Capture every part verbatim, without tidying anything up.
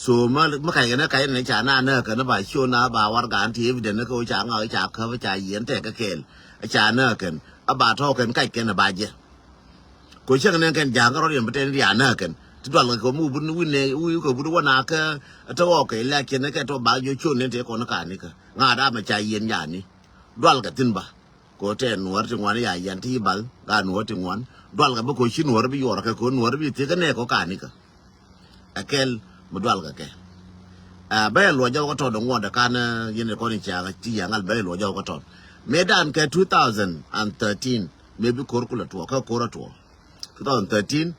So mä, mä kac kɛn ɛ kac ni ca na nä kɛn ba show na ba warɛga ti evidence ni kɛ wä ca ŋa ca käp ca yiɛn tɛk kɛ kɛɛl. Ca nä kɛn a ba tɔ̱ kɛn kac kɛn a ba jɛ. Ko cäŋ nɛ kɛn ja̱a̱ŋ kɛ rɔ̱diɛn bi tɛn ria nä kɛn ti dual kɛ kɛ mi wä bun wi̱n nɛ wi̱i̱ kɛ bun wä na kɛ tɔ̱ ɣɔk kɛ lɛ kɛn kɛ tɔ̱ ba jɔ show ni tɛk kɔn kani kɛ ŋa da mɛ ca yiɛn yani. Dual kɛ thin ba. Ko tɛ nuɔr ti ŋuan ya yan ti bal ga nuɔr ti ŋuan. Dual kɛ bi ko ci nuɔr bi yuɔr kɛ ko nuɔr bi ti kɛ nɛ ko kani kɛ. Ɛ kɛl mi dual kɛ kɛ. Ɛ bɛ luɔ jɔw kɛ tɔt ŋuɔt kan yɛn kɔn ca ti ya ŋal bɛ luɔ jɔw kɛ tɔt. Mɛ dan kɛ two thousand and thirteen mɛ bi kor kulɛ tuɔ kɛ kor tuɔ. Two thousand thirteen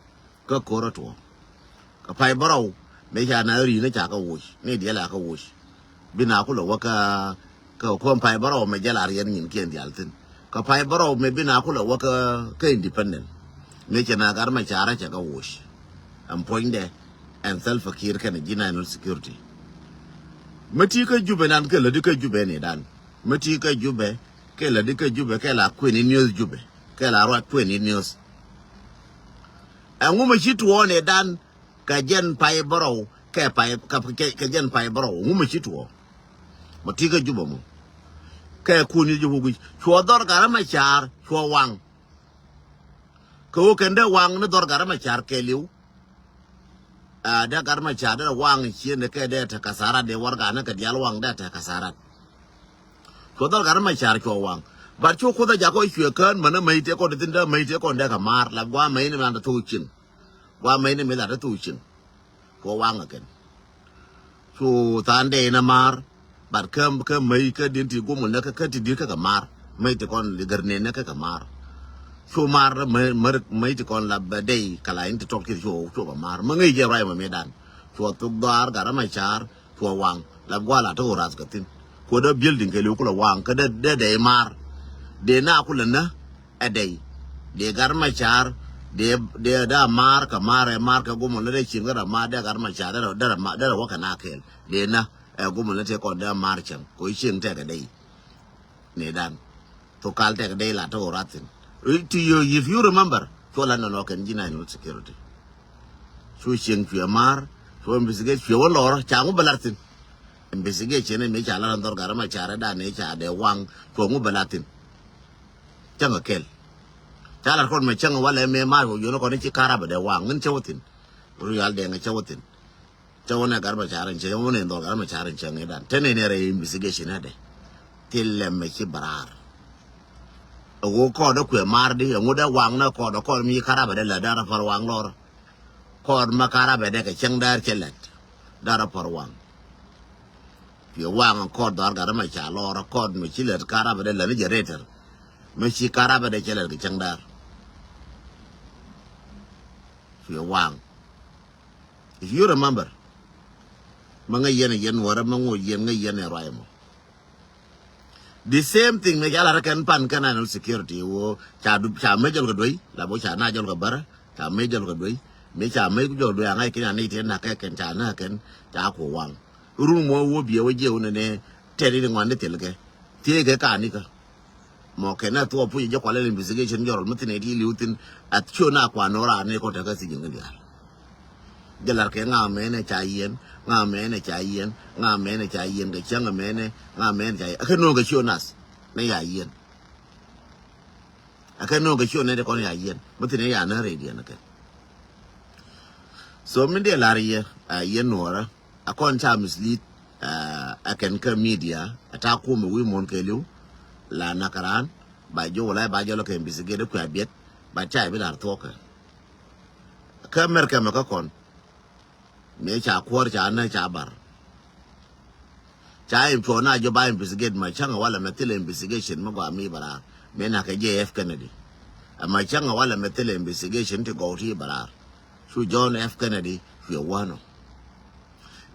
kɛ kor tuɔ. Kɛ pay bärɔw mɛ ca na ri ni ca kɛ woc ni diɛl a kɛ woc. Bi na kulɛ wä kɛ kɛ kuɔm pay bärɔw mɛ jɛl a riɛn nyin kiɛn dial thin. Kɛ pay bärɔw mɛ bi na kulɛ wä kɛ kɛ independent. Mɛ cɛ na gar mɛ ca rɛ cɛ kɛ woc. Ɛn puɔ̱nydɛ ɛn Salva Kiir kɛnɛ ji̱ national security. Mɛ ti kä Jubɛ nan kɛ lädi kä Jubɛ ni dan. Mɛ ti kä Jubɛ kɛ lädi kä Jubɛ kɛ la kueni news Jubɛ kɛ la ruat kueni news. Ɛŋu mɛ ci tuɔɔn ɛ dan kɛ jɛn pay bärɔw kɛ pay kɛ jɛn pay bärɔw ŋu mɛ ci tuɔɔn. Mɛ ti kä Jubɛ mɔ kɛ kun ni Jubɛ guic cuɔ dhɔr garä mɛ caar cuɔ waŋ. Kɛ wä kɛn dee waŋ ni dhɔr garä mɛ caar kɛɛliw. Dee garä mɛ caar dee waŋ cieen dee kɛ dee te kasarat dee warɛga ni kɛ dial waŋ dee te kasarat. Cuɔ dhɔr garä mɛ caar cuɔ waŋ. But cu kuoth a jakɔ cuɛ kään mänä mäc tëë kɔn thin dee mäc tëë kɔn dee kɛ maar la gua̱a̱ mäc ni man dee thok cieŋ. Gua̱a̱ mäc ni mi la dee thok cieŋ. Cuɔ waŋ ɛ kɛn. Cu than dee in a maar. But kä kä mäc kä din ti gumul nɛ kä kä ti dir kä kɛ maar. Mäc ti kɔn li gär nen nɛ kä kɛ maar. Cu maar mäc mäc ti kɔn la bɛ dee kɛ la in ti tɔt kith cu cu kɛ maar mä ŋäc jɛ ruac mɛ mi dan. Cuɔ thok dhɔaar garä mɛ caar. Cuɔ waŋ la gua̱a̱ la te ɣöö rath kɛ thi̱n. Kuɔ dee building kɛ li̱w kulɛ waŋ kä dee dee dee maar. Dee na kulɛ nä ɛ dee. Dee gar ma caar dee dee da maar kɛ maar ɛ maar kɛ gumɔ ni dee cieŋ kä rɛ maar dee gar ma caar dee rɛ dee rɛ ma dee rɛ wä kɛ na kɛɛl. Dee na ɛ gumɔ ni tëë kɔn dee maar cäŋ kɛ cieŋ tɛk ɛ dee. Ni dan. Thok kal tɛk dee la te ɣöö rath thi̱n. Ti yio̱ if you remember cuɔ la nɔnɔ kɛn ji̱ national security. Cu cieŋ cuɛ maar cuɛ investigate cuɛ wä lɔrä ca ŋu bɛ lar thi̱n. Investigation ni mi ca lar an dhɔr garä ma caar dan ni ca dee waŋ cuɛ ŋu bɛ lar thi̱n. Cäŋ a kɛl ca lar kɔn mɛ cäŋ walɛ mɛ maar cuɛ yio̱n kɔn ci karabɛ dee waŋ ŋin cä wä thi̱n. Rial dee ŋɛ cä wä thi̱n. Cä wä nɛ gar ma carin cä wä nɛ dhɔl gar ma carin cä ŋɛ dan te nɛ nɛ rɛ investigation nɛ dɛ. Thil lɛm mɛ ci bɛ raar. Ɛ ɣöö kɔɔdɛ kuɛ maar di ɛ ŋut dɛ waŋ nɛ kɔɔdɛ kɔɔd mi karabɛ dɛ lät dee rɛ pär waŋ lɔr. Kɔɔd ma karabɛ dɛ kɛ cäŋ däär cɛ lät dee rɛ pär waŋ. Cuɛ waŋ kɔɔd dhɔar gat ma ca lɔr kɔɔd mɛ ci lät karabɛ dɛ lät ni generator. Mɛ ci karabɛ dɛ cɛ lät kɛ cäŋ däär. Cuɛ waŋ. If you remember, ma ŋäc yɛn a yɛn wärä ma ŋoc yɛn ŋäc yɛn a ruac mɔ. The same thing mi ca lat kɛn pan kɛn national security wo ca du ca me jɔl kɛ duey la bo ca na jɔl kɛ bärä ca me jɔl kɛ duey mi ca me jɔl kɛ duey a ŋa̱c kɛn a nɛy tëë nak kɛ kɛn ca na kɛn ca ko waŋ. Run mɔ wo biɛ wo jiɛ wo nɛnɛ tɛt in ŋuan ni thil kɛ thiee kɛ ka ni kä. Mɔ kɛ na thuɔ puc jɛ kualɛ investigation jɔrɔl mi thin ɛ ti liu thin a cio na kuan nɔ raa ni kɔ tɛ kä thiec in kɛ diaal. Jɛ lar kɛ ŋa mɛnɛ ca yiɛn ŋa mɛnɛ ca yiɛn ŋa mɛnɛ ca yiɛn kɛ cäŋ mɛnɛ ŋa mɛnɛ ca yiɛn kɛ no̱o̱ŋ kɛ cio nath ni ya yiɛn. Akɛ no̱o̱ŋ kɛ cio nɛ ti kɔn ya yiɛn mi thin ɛ ya na rɛy diɛn kɛ. So min diɛ lar yɛ a yiɛn nuɔrä a kɔn ca mislead. A kɛn kä media a ta kumɛ wi̱i̱ muɔ̱n kɛ li̱w la nakä raan ba jiök wala ba jɔl kɛ investigate kuɛ a biɛt ba ca bi lar thuɔ̱kɛ. Kä America mɛ kä kɔn mëë ca kuɔ̱r ca nä ca bar. Ca in cuɔ na jɔ ba investigate ma cäŋ walɛ mɛ thilɛ investigation mi gɔaa mi bɛ raar mëë nakä J F Kennedy. Ama cäŋ walɛ mɛ thilɛ investigation ti gɔw ti bɛ raar. Cu John F Kennedy cuɛ wänɔ.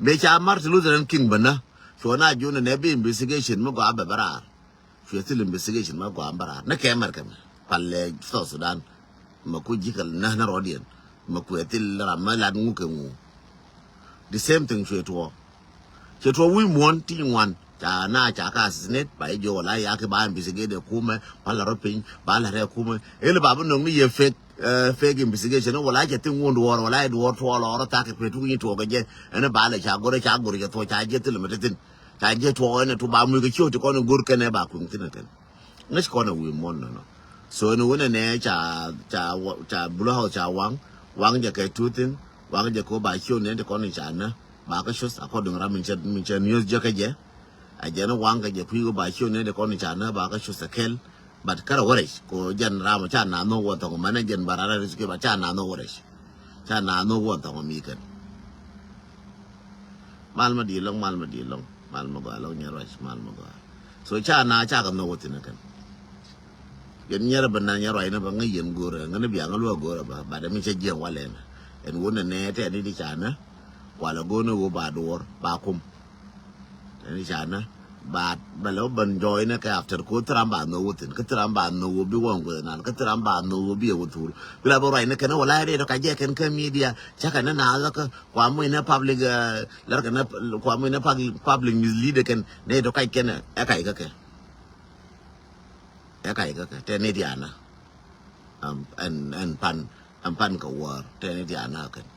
Mëë ca Martin Luther King bä nä cuɔ na jun nɛ bi investigation mi gɔaa bɛ bɛ raar. Cuɛ thil investigation mɛ gɔaa bɛ raar ni kɛ America mɛ palɛ South Sudan. Mɛ ku ji̱ kɛ näk ni rɔɔdiɛn mɛ kuɛ thil ram mɛ lat ŋu kɛ ŋu. The same thing cuɛ tuɔɔk. Cuɛ tuɔɔk wi̱i̱ muɔ̱n ti ŋuan ca na ca ka assassinate ba i̱ jiök wala ya ki ba investigate ɛ kumɛ ba la rɔ piny ba la rɛ kumɛ. Eli ba bi no̱ŋ ni yɛ fake. Fake investigation wala cɛ thiŋ ŋun duɔɔr wala duɔɔr tuɔɔl ɔrɔ thak kɛ pet wun tuɔɔk kɛ jɛ. Ɛn ba lɛ ca gor ca gor cɛ thuɔ ca jɛ thil mɛ ti thin ca jɛ tuɔɔk ɛn tu ba muc kɛ ciw ti kɔn gor kɛn ɛ ba kuiŋ thin kɛn. Ŋäc kɔn ɛ wi̱i̱ muɔ̱n nɔnɔ. So ɛn wun ɛnɛ ca ca ca Blue House ca waŋ waŋ jɛ kɛ tu thin waŋ jɛ ko ba ciw nɛ ti kɔn ca nä ba kä cuth according ram min cɛ min cɛ news jɛ kɛ jɛ. A jɛn waŋ kɛ jɛ kui̱ wä ba ciö ni di kɔn ca nä ba kä cu thɛ kɛl. But kärɛ wä rɛc ko jɛn ram ca na nhok wä thɔŋ mɛn jɛn ba rara ri cu ba ca na nhok wä rɛc. Ca na nhok wä thɔŋ mi kɛn. Mal ma di lɔŋ mal ma di lɔŋ mal ma gɔaa lɔŋ nyɛ ruac mal ma gɔaa. So ca na ca kɛ nhok wä thin kɛn. Yɛn nyɛrɛ bä na nyɛ ruac ni bä ŋä yɛn go̱rɛ ŋä ni bia ŋä luä go̱rɛ bä ba dɛ mi cɛ jiɛn walɛ ni. Ɛn wun ni nɛ tɛ ni di ca nä. Kualɛ go̱rɛ ni wä ba duɔr ba kum. Tɛn i̱ ca nä ba bɛ lɛ wä ben jɔɔy nɛ kɛ after ko thil ram ba nhok wä thi̱n kä thil ram ba nhok wä bi wä ŋueth nan kä thil ram ba nhok wä bi ɛ wä thur. Bi la bä ruac ni kɛn wä la rɛy dɔ ka jɛ kɛn kä media cä kɛn ni na lä kä kua muc ni public lär kɛn kua muc ni public mislead kɛn ni dɔ kac kɛn ɛ kac kä kɛ ɛ kac kä kɛ tɛn ni diana. Ɛn ɛn pan ɛn pan kɛ wäär tɛn ni diana kɛn.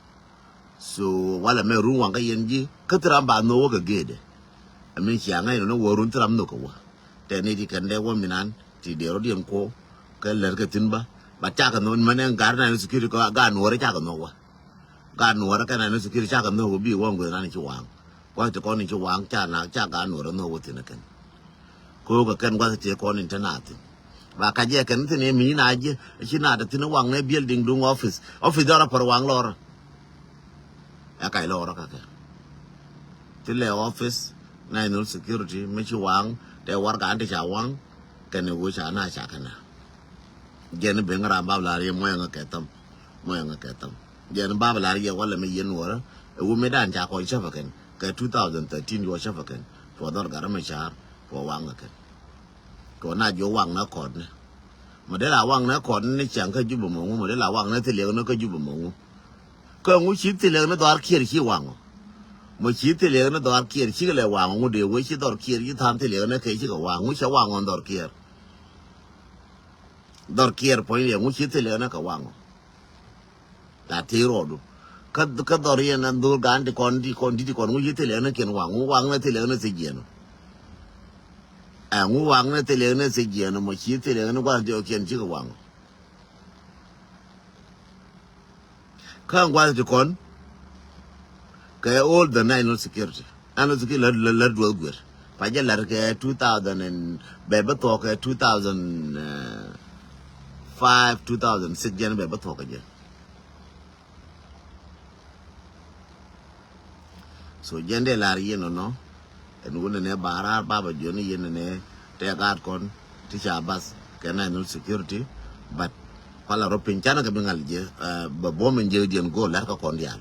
So walɛ mɛ run waŋ kä yɛn ji̱ kä thil ram ba nhok wä kɛ geetdɛ. Ɛmɛn cia ŋa̱c nɔnɔ wä run thil ram nhok kɛ wä. Tɛ ni ti kɛn dee wä minan ti dee rɔ diɛn kuɔ kä lɛr kɛ thi̱n bä. Ba cakɛ nhok mɛn ɛn gar na ni security kɛ gaat nuɔrɛ cakɛ nhok wä. Gaat nuɔrɛ kɛn na ni security cakɛ nhok wä bi wä ŋueth na ni ci waŋ. Gua̱th ti kɔn ni ci waŋ ca na ca gaat nuɔrɛ nhok wä thi̱n ɛ kɛn. Ko̱o̱k ɛ kɛn gua̱th ti kɔn ni te na thi̱n. Ba kac jɛ kɛn thin ɛ mi na ji̱ ci na te thin waŋ nɛ building duŋ office office dɔrɔ pär waŋ lɔrä. Ɛ kac lɔrä kakɛ. Ti lɛ office national security mi ci waŋ tɛ warga an ti ca waŋ. Kɛn ɛ wee ca na ca kɛn ɛ jɛn ben ram bab la riɛ muɔyɛ ŋa kɛ tham. Muɔyɛ ŋa kɛ tham jɛn bab la riɛ walɛ mi yɛn wärä. Ɛ wee mi dan ca kɔc cäpä kɛn kɛ two thousand thirteen yuɔ cäpä kɛn. Tuɔ dhɔr garä mi ca̱r tuɔ waŋ ɛ kɛn. Kɛ wä na jiɔ waŋ nä kɔt ni. Mɛ dee la waŋ nä kɔt ni ciaŋ kä Jubɛ mɔ ŋu mɛ dee la waŋ nä thiliɛk ni kä Jubɛ mɔ ŋu. Kä ŋu ci thiliɛk ni dhɔar kiɛr ci waŋ ɔ. Mɛ ci thiliɛk ni dhɔar kiɛr cikɛ lɛ waŋ ɔ ŋu dee wee ci dhɔr kiɛr ci tha̱a̱n thiliɛk ni kɛ cikɛ waŋ ŋu cɛ waŋ ɔ dhɔr kiɛr. Dhɔr kiɛr puɔ̱ny liɛk ŋu ci thiliɛk ni kɛ waŋ ɔ. La tëë rɔɔdu kä kä dhɔr yɛn an dho̱r gaan ti kɔn ti kɔn ti ti kɔn ŋu ci thilɛ ni kiɛn waŋ ŋu waŋ ni thilɛ ni thijiɛn. Ɛ ŋu waŋ ni thilɛ ni thijiɛn mɔ ci thilɛ ni gua̱th ti ɔ kiɛn cikɛ waŋ. Kä gua̱th ti kɔn kɛ all the national security. Ɛn ɔ thiki lät lät duɔth guer pa jɛ lät kɛ two thousand and bɛ bä thɔk kɛ two thousand five two thousand six jɛn bɛ bä thɔk kɛ jɛ. So jɛn dee lar yɛn nɔnɔ ɛn wun nɛ ba rar baba jiɔni yɛn nɛ tɛ gaat kɔn ti ca bath kɛ national security. But kuala rɔ piny canɛ kɛ bi ŋal jɛ bɛ buɔm in jɛ diɛn go̱o̱l lɛr kä kɔn diaal.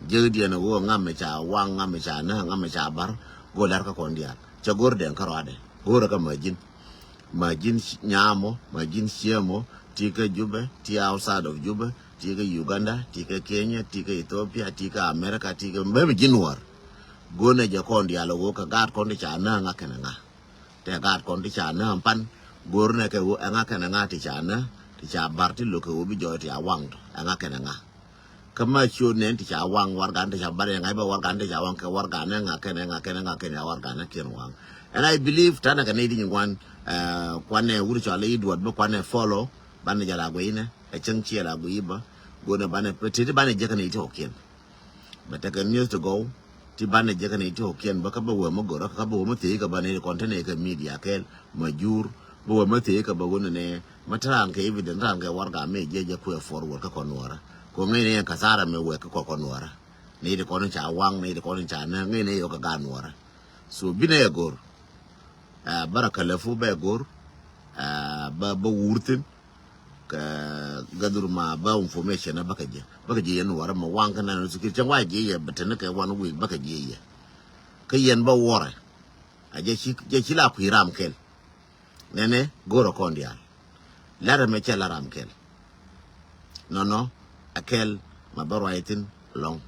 Jiäkdiɛn ɛ ɣöö ŋam mi ca waŋ ŋam mi ca nä ŋam mi ca bar. Go̱o̱l lɛr kä kɔn diaal cɛ go̱r dɛn kä rɔadɛ go̱o̱rä kä mäji̱n. Mäji̱n nyamɔ mäji̱n ciemɔ ti kä Jubɛ ti outside of Jubɛ ti kä Uganda ti kä Kenya ti kä Ethiopia ti kä America ti kä mämi ji̱n wäär. Go̱o̱rnɛ jɛ kɔn diaal ɛ ɣöö kɛ gaat kɔn ti ca nä ŋa kɛnɛ ŋa. Tɛ gaat kɔn ti ca nä pan go̱o̱rnɛ kɛ ɣöö ɛ ŋa kɛnɛ ŋa ti ca nä ti ca bar ti lo̱k kɛ ɣöö bi jɔɔy ti a waŋ tɔ ɛ ŋa kɛnɛ ŋa. Kä ma ciöt nɛn ti ca waŋ wargan ti ca bar yɛ ŋa̱c bä wargan ti ca waŋ kɛ wargan ɛ ŋa̱ kɛn ɛ ŋa̱ kɛn ɛ ŋa̱ kɛn ɛ wargan ɛ kiɛn waŋ. And I believe tanɛ kɛ nɛy ti nyin ŋuan kuanɛ wut cɔal i̱ duɔt bi kuanɛ follow banɛ jɛ la guiy inɛ ɛ cäŋ ciɛ la guiy i̱ bä. Go̱nɛ banɛ ti ti banɛ jɛ kɛ nɛy ti ɔ kiɛn. Bɛ tekɛ news ti gɔw ti banɛ jɛ kɛ nɛy ti ɔ kiɛn bä kä bä wee mä go̱rä kä bä wee mä thiec kɛ bä nɛy ti kɔn te nɛy kɛ media kɛɛl. Ma jur bä wä mä thiec kä bä wä nɛ nɛ mä te ran kɛ evident ran kɛ warga mɛ jɛ jɛ kuɛ forward kä kɔn nuɔrä. Kɔ ŋäc nɛ yɛn kathara mɛ wɛ kä kɔ kɔn nuɔrä. Nɛ yɛ ti kɔn ca waŋ nɛ yɛ ti kɔn ca nä ŋäc nɛ yɛ kɛ gaat nuɔrä. So binɛ yɛ go̱r. Bara kɛ lɛ fu bɛ go̱r. Bä bä wur thin. Kɛ gathur ma bä information bä kɛ jɛ bä kɛ jɛ yɛn nuɔrä mɛ waŋ kä nɛ nɛ sukir cɛ wa jɛ yɛ bɛ tɛn kɛ one week bä kɛ jɛ yɛ. Kä yɛn bä wɔrɛ. A jɛ ci jɛ ci la kui̱ ram kɛl. Nɛnɛ go̱o̱rä kɔn diaal. La̱rä mɛ cɛ la ram kɛl. Nɔnɔ a kɛl ma bä ruac thi̱n ɛlɔ̱ŋ.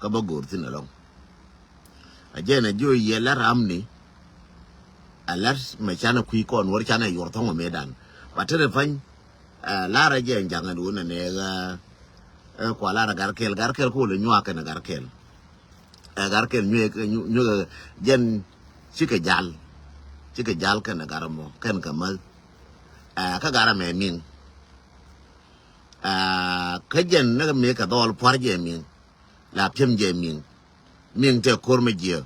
Kä bä go̱o̱r thi̱n ɛlɔ̱ŋ. A jɛ nɛ jiö yɛ la ram ni. A lat mɛ canɛ kui̱ kɔn wär canɛ yuɔr thɔ̱ŋ ɔ mëëdan. Ba te rɛ pa̱ny. Ɛ, lar ɛ jɛ jaŋ ɛn wun ɛn ɛ, ɛ, kua lar ɛ gar kɛl, gar kɛl ku lɛ nyuak kɛn ɛ gar kɛl. Ɛ, gar kɛl nyuek, nyuek, nyuek, jɛn cikɛ jal. Cikɛ jal kɛn ɛ gar mɔ, kɛn kɛ mäth. Ɛ, kä gar ɛmɛ miŋ. Ɛ, kä jɛn ni mi kɛ dhɔl puar jɛ miŋ. La piɛm jɛ miŋ. Miŋ tɛ ko̱r mɛ jiɛ.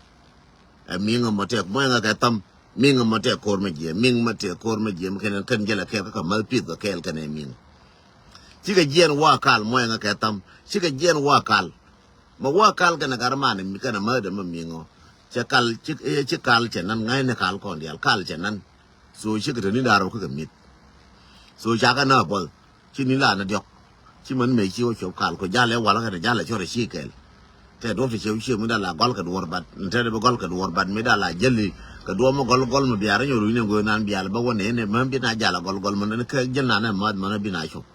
Ɛ, miŋ mɔ tɛ mɔ ɛŋa kɛ tham. Miŋ mɔ tɛ ko̱r mɛ jiɛ. Miŋ mɔ tɛ ko̱r mɛ jiɛ. Mɛ kɛn, kɛn jɛ la kɛl kä kɛ mäth pith kɛ kɛl kɛn ɛ miŋ. Cikɛ jiɛn wa kal mɔ ɛŋa kɛ tham. Cikɛ jiɛn wa kal. Mɛ wa kal kɛn ɛ gar man kɛn ɛ mäth dɛ mɛ miŋ ɔ. Cɛ kal, ci, ɛ, ci kal cɛ nan ŋa̱cnɛ kal kɔn diaal. Kal cɛ nan. So cikɛ te ni da̱r ɔ kä kɛ mi̱th. So cakɛ na buɔth. Ci ni la ni diɔk. Ci män mëë ci wä cop kal kɔ jalɛ wal kɛn jalɛ cɔr ci kɛl. Tɛ duɔp ti cep ci mi dala gɔl kɛ duɔr bat. Tɛ bi gɔl kɛ duɔr bat mi dala jeli kɛ duɔp mi gɔl gɔl mi biar nyo ruine goy nan bial ba wä ne ne män bi na jala gɔl gɔl män ne kɛ jel nan ne mät män bi na cop.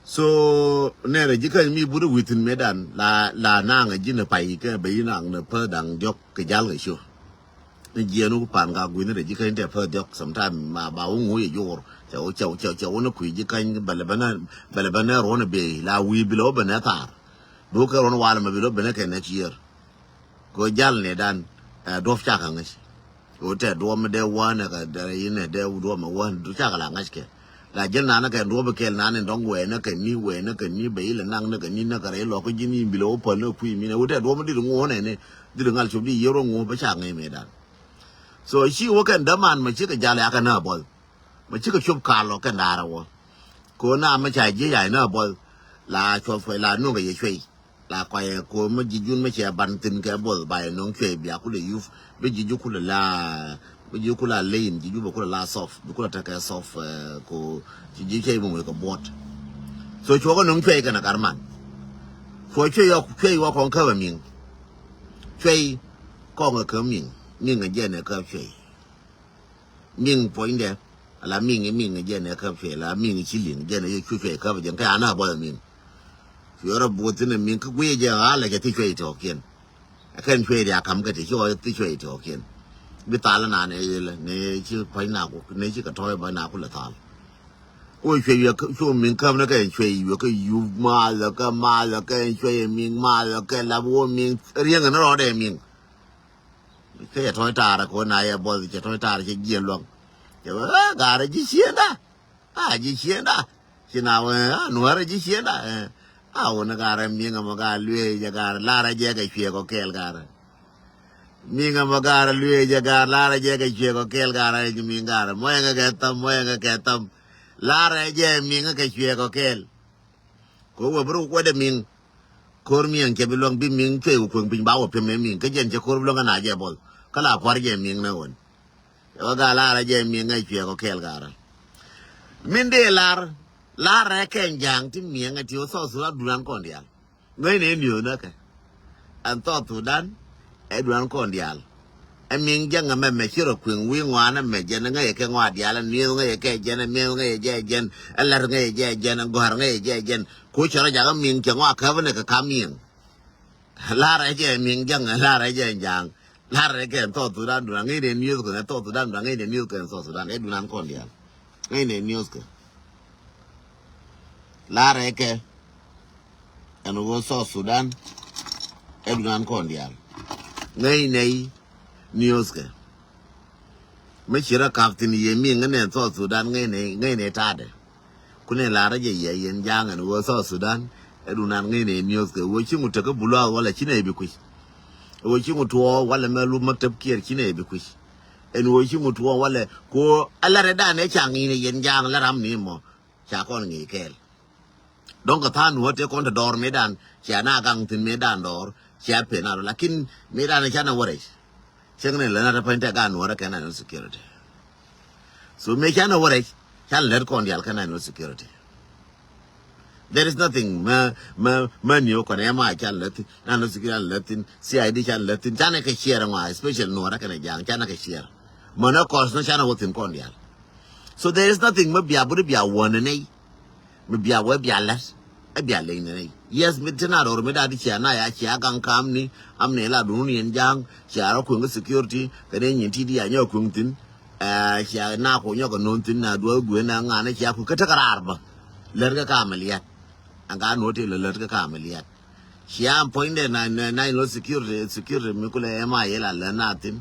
So nɛrɛ ji̱ käny mi but wi̱thin mi dan la, la naŋ ji̱ ni pay kɛ bɛ yi naŋ ni pä daŋ diɔk kɛ jal kɛ cio. Ni jiɛn wä pan ka guini rɛ ji̱ käny tɛ pä diɔk sometime ma ba wä ŋuc ɛ jor. Cɛ wä, cɛ wä, cɛ wä, cɛ wä ni kui̱ ji̱ käny bɛlɛ bɛnɛ, bɛlɛ bɛnɛ ruɔn ɛ bey la wi̱i̱ bi lɛ wä bɛnɛ thar. Bi wä kɛ ruɔn wal mɛ bi lɛ wä bɛnɛ kɛ next year. Kɛ wä jal ni dan, ɛ, duɔp cakɛ ŋäc. Kɛ wä tɛ duɔp mi dee wä nɛ kɛ dee yi nɛ dee duɔp mɛ wä du cakɛ la ŋäc kɛ. La jɛn nanä kɛ duɔ̱p kɛl nanä dɔ̱ŋ wɛɛnä kɛ ni, wɛɛnä kɛ ni, bɛ ilɛ naŋnä kɛ ni, nä kɛ rɛy lɔk kä ji̱n i̱ bi lɛ wä päl nä kui̱ mi nɛ wä dee duɔ̱p mi dit ŋuɔ̱n ɛnɛ. Dit ŋal cop di yier wä ŋuɔ̱n bä ca ŋäc mëë dan. So ci wä kɛn däman mɛ cikɛ jal ya kɛ nä buɔth. Mɛ cikɛ cop kal lɔ kɛn da̱rä wä. Ko na mɛ ca ji̱ ya nä buɔth. La cuɔth kuɛ la nuŋ kɛ yɛ cuɛy. La kɔyɛ ko mi ji̱ jun mi cɛ ban thi̱n kɛ buɔth ba yɛ nöŋ cuɛy bia kulɛ yup. Bi ji̱ ju kulɛ la, bi ji̱ kulɛ la lein, ji̱ ju bɛ kulɛ la sɔf, bi kulɛ tekɛ sɔf, ɛ, ko ci ji̱ cuɛy bi ŋuc kɛ buɔt. So cuɔkɛ nöŋ cuɛy kɛn a gat man. Cuɔ cuɛy yɔ, cuɛy wä kɔn käp ɛ miŋ. Cuɛy kɔn kɛ käp miŋ. Miŋ ɛ jɛn ɛ käp cuɛy. Miŋ puɔ̱nydɛ. Ala miŋ, miŋ jɛn ɛ käp cuɛ, ala miŋ ci liŋ jɛn ɛ yɛ cu cuɛ käp jɛn kä anä buɔth ɛ miŋ. Cuɛ rɔ buɔth thin ɛ miŋ kä guic jɛ ɣa̱lɛ cɛ thi cuɛ itɔɔkiɛn. Ɛ kɛn cuɛ ria kam kä ti ci ɣɔc thi cuɛ itɔɔkiɛn. Bi thal ɛ nan ɛ yelɛ ni ci puɔ̱ny na ku ni ci kɛ tɔ̱ɔ̱c bä na ku lɛ thal. Ku cuɛ yɛ cu miŋ käp ni kɛ cuɛ yɛ kɛ yup mathɛ kɛ mathɛ kɛ cuɛ yɛ miŋ mathɛ kɛ lap wä miŋ riɛŋ ni rɔɔdɛ miŋ. Kä yɛ tɔ̱ɔ̱c taarä kɛ wä na yɛ buɔth cɛ tɔ̱ɔ̱c taarä cɛ jiɛn luaŋ. Cɛ wä, "Ɛ, gaarä ji̱ ciënda. A, ji̱ ciënda." Ci na wä, "A, nuäärä ji̱ ciënda." Ɛ, a wä ni gaarä mi̱ŋ ɛmɔ gaar luee jɛ gaarä larä jɛ kɛ cuɛ kɔ kɛɛl gaarä. Mi̱ŋ ɛmɔ gaarä luee jɛ gaarä larä jɛ kɛ cuɛ kɔ kɛɛl gaarä ji̱ mi̱ŋ gaarä. Mɔyɛ ŋɛ kɛ tham, mɔyɛ ŋɛ kɛ tham. Larä jɛ mi̱ŋ kɛ cuɛ kɔ kɛɛl. Kɛ wä bi ruk wä dɛ mi̱ŋ. Ko̱r mi̱eŋ cɛ bi luäŋ bi mi̱ŋ cuey wä kueŋ piny ba wä piɛm ɛ mi̱ŋ. Kä jɛn cɛ ko̱r bi luäŋ kä na jɛ buɔth. Kä la pua̱r jɛ mi̱ŋ nä ɣöö. Cɛ wä gaa lar ɛ jɛ mi̱ŋ ɛ cuɛ kɔ kɛɛl garä. Min dee lar, lar ɛ kɛn ja̱a̱ŋ ti mi̱eŋ ɛ ti wä South Sudan dunan kɔn diaal. Ŋäcnɛ niöth näkɛ. Ɛn South Sudan ɛ dunan kɔn diaal. Ɛ mi̱ŋ jäŋ ɛmɛ mɛ ci rɔ kui̱ŋ wi̱i̱ ŋuan ɛmɛ jɛn ɛ ŋäcɛ kɛ ŋɔa diaal ɛ niöth ŋäcɛ kɛ jɛn ɛ mi̱eth ŋäcɛ jɛ jɛn ɛ lät ŋäcɛ jɛ jɛn ɛ gɔ̱a̱r ŋäcɛ jɛ jɛn. Ku cɛ rɔ jakä mi̱ŋ cɛ ŋɔa käp ɛnɛ kɛ ka̱m mi̱eŋ. Lar ɛ jɛ mi̱ŋ jäŋ ɛ lar ɛ jɛ ja̱a̱ŋ. Lar ɛ kɛ ɛn South Sudan dunan ŋäcnɛ niöth kɛ ɛn South Sudan dunan ŋäcnɛ niöth kɛ ɛn South Sudan ɛ dunan kɔn diaal. Ŋäcnɛ niöth kɛ. Lar ɛ kɛ ɛn wä South Sudan ɛ dunan kɔn diaal. Ŋäcnɛ niöth kɛ. Mi ci rɔ kap thi̱n yɛ mi̱ŋ ŋäcnɛ South Sudan ŋäcnɛ, ŋäcnɛ ta̱a̱dɛ. Kunɛ lar ɛ jɛ yɛ yɛn ja̱a̱ŋ ɛn wä South Sudan ɛ dunan ŋäcnɛ niöth kɛ wä ci ŋut tekä bulu a wala ci nɛ bi kui̱. Wä ci ŋut tuɔɔk wala mɛ lup maktab kiɛɛr ci nɛ bi kui̱. Ɛn wä ci ŋut tuɔɔk wala ko ɛ lar ɛ dan ɛ ca ŋi̱i̱n ɛ yɛn ja̱a̱ŋ lar ram ni mɔ. Ca kɔn ŋi̱i̱c kɛɛl. Dɔ̱ŋ kɛ tha̱a̱ŋ nuɔ̱ɔ̱r tëë kɔn te dɔɔr mëëdan cia na gaŋ thi̱n mëëdan dɔɔr cia pen a rɔ lakin mëëdan ca na wä rɛc. Cäŋ ni lɛ na te pany te gaat nuɔ̱ɔ̱r kɛ national security. So mëë ca na wä rɛc ca lät kɔn diaal kɛ national security. There is nothing ma ma ma niyo kɔn ɛ ma ca lät thi̱n national security ca lät thi̱n C I D ca lät thi̱n ca na kɛ ciɛɛr ŋɔa especially nuɔ̱ɔ̱r kɛ na ja̱a̱ŋ ca na kɛ ciɛɛr. Mänä kɔs ni ca na wä thi̱n kɔn diaal. So there is nothing mi bia buri bia wä ni nɛy. Mi bia wä bia lät ɛ bia leny ni nɛy. Yes mi tin a ror mi da di cia na ya cia gaŋ kam ni am ni la dun ni ɛn ja̱a̱ŋ cia rɔ kueŋ security kɛ ni nyin ti di a nyɛ kueŋ thi̱n. Ɛ, cia na ku nyɔk kɛ no̱o̱ŋ thi̱n na duɔ̱ɔ̱k gui̱n na ŋa̱n cia ku kä tekɛ raar bä. Lät kä ka mɛ liɛt. Ɛn ka no̱o̱ŋ ti lɛ lät kä ka mɛ liɛt. Cia puɔ̱nydɛ na, na, national security, security mi kulɛ M I A la lät na thi̱n.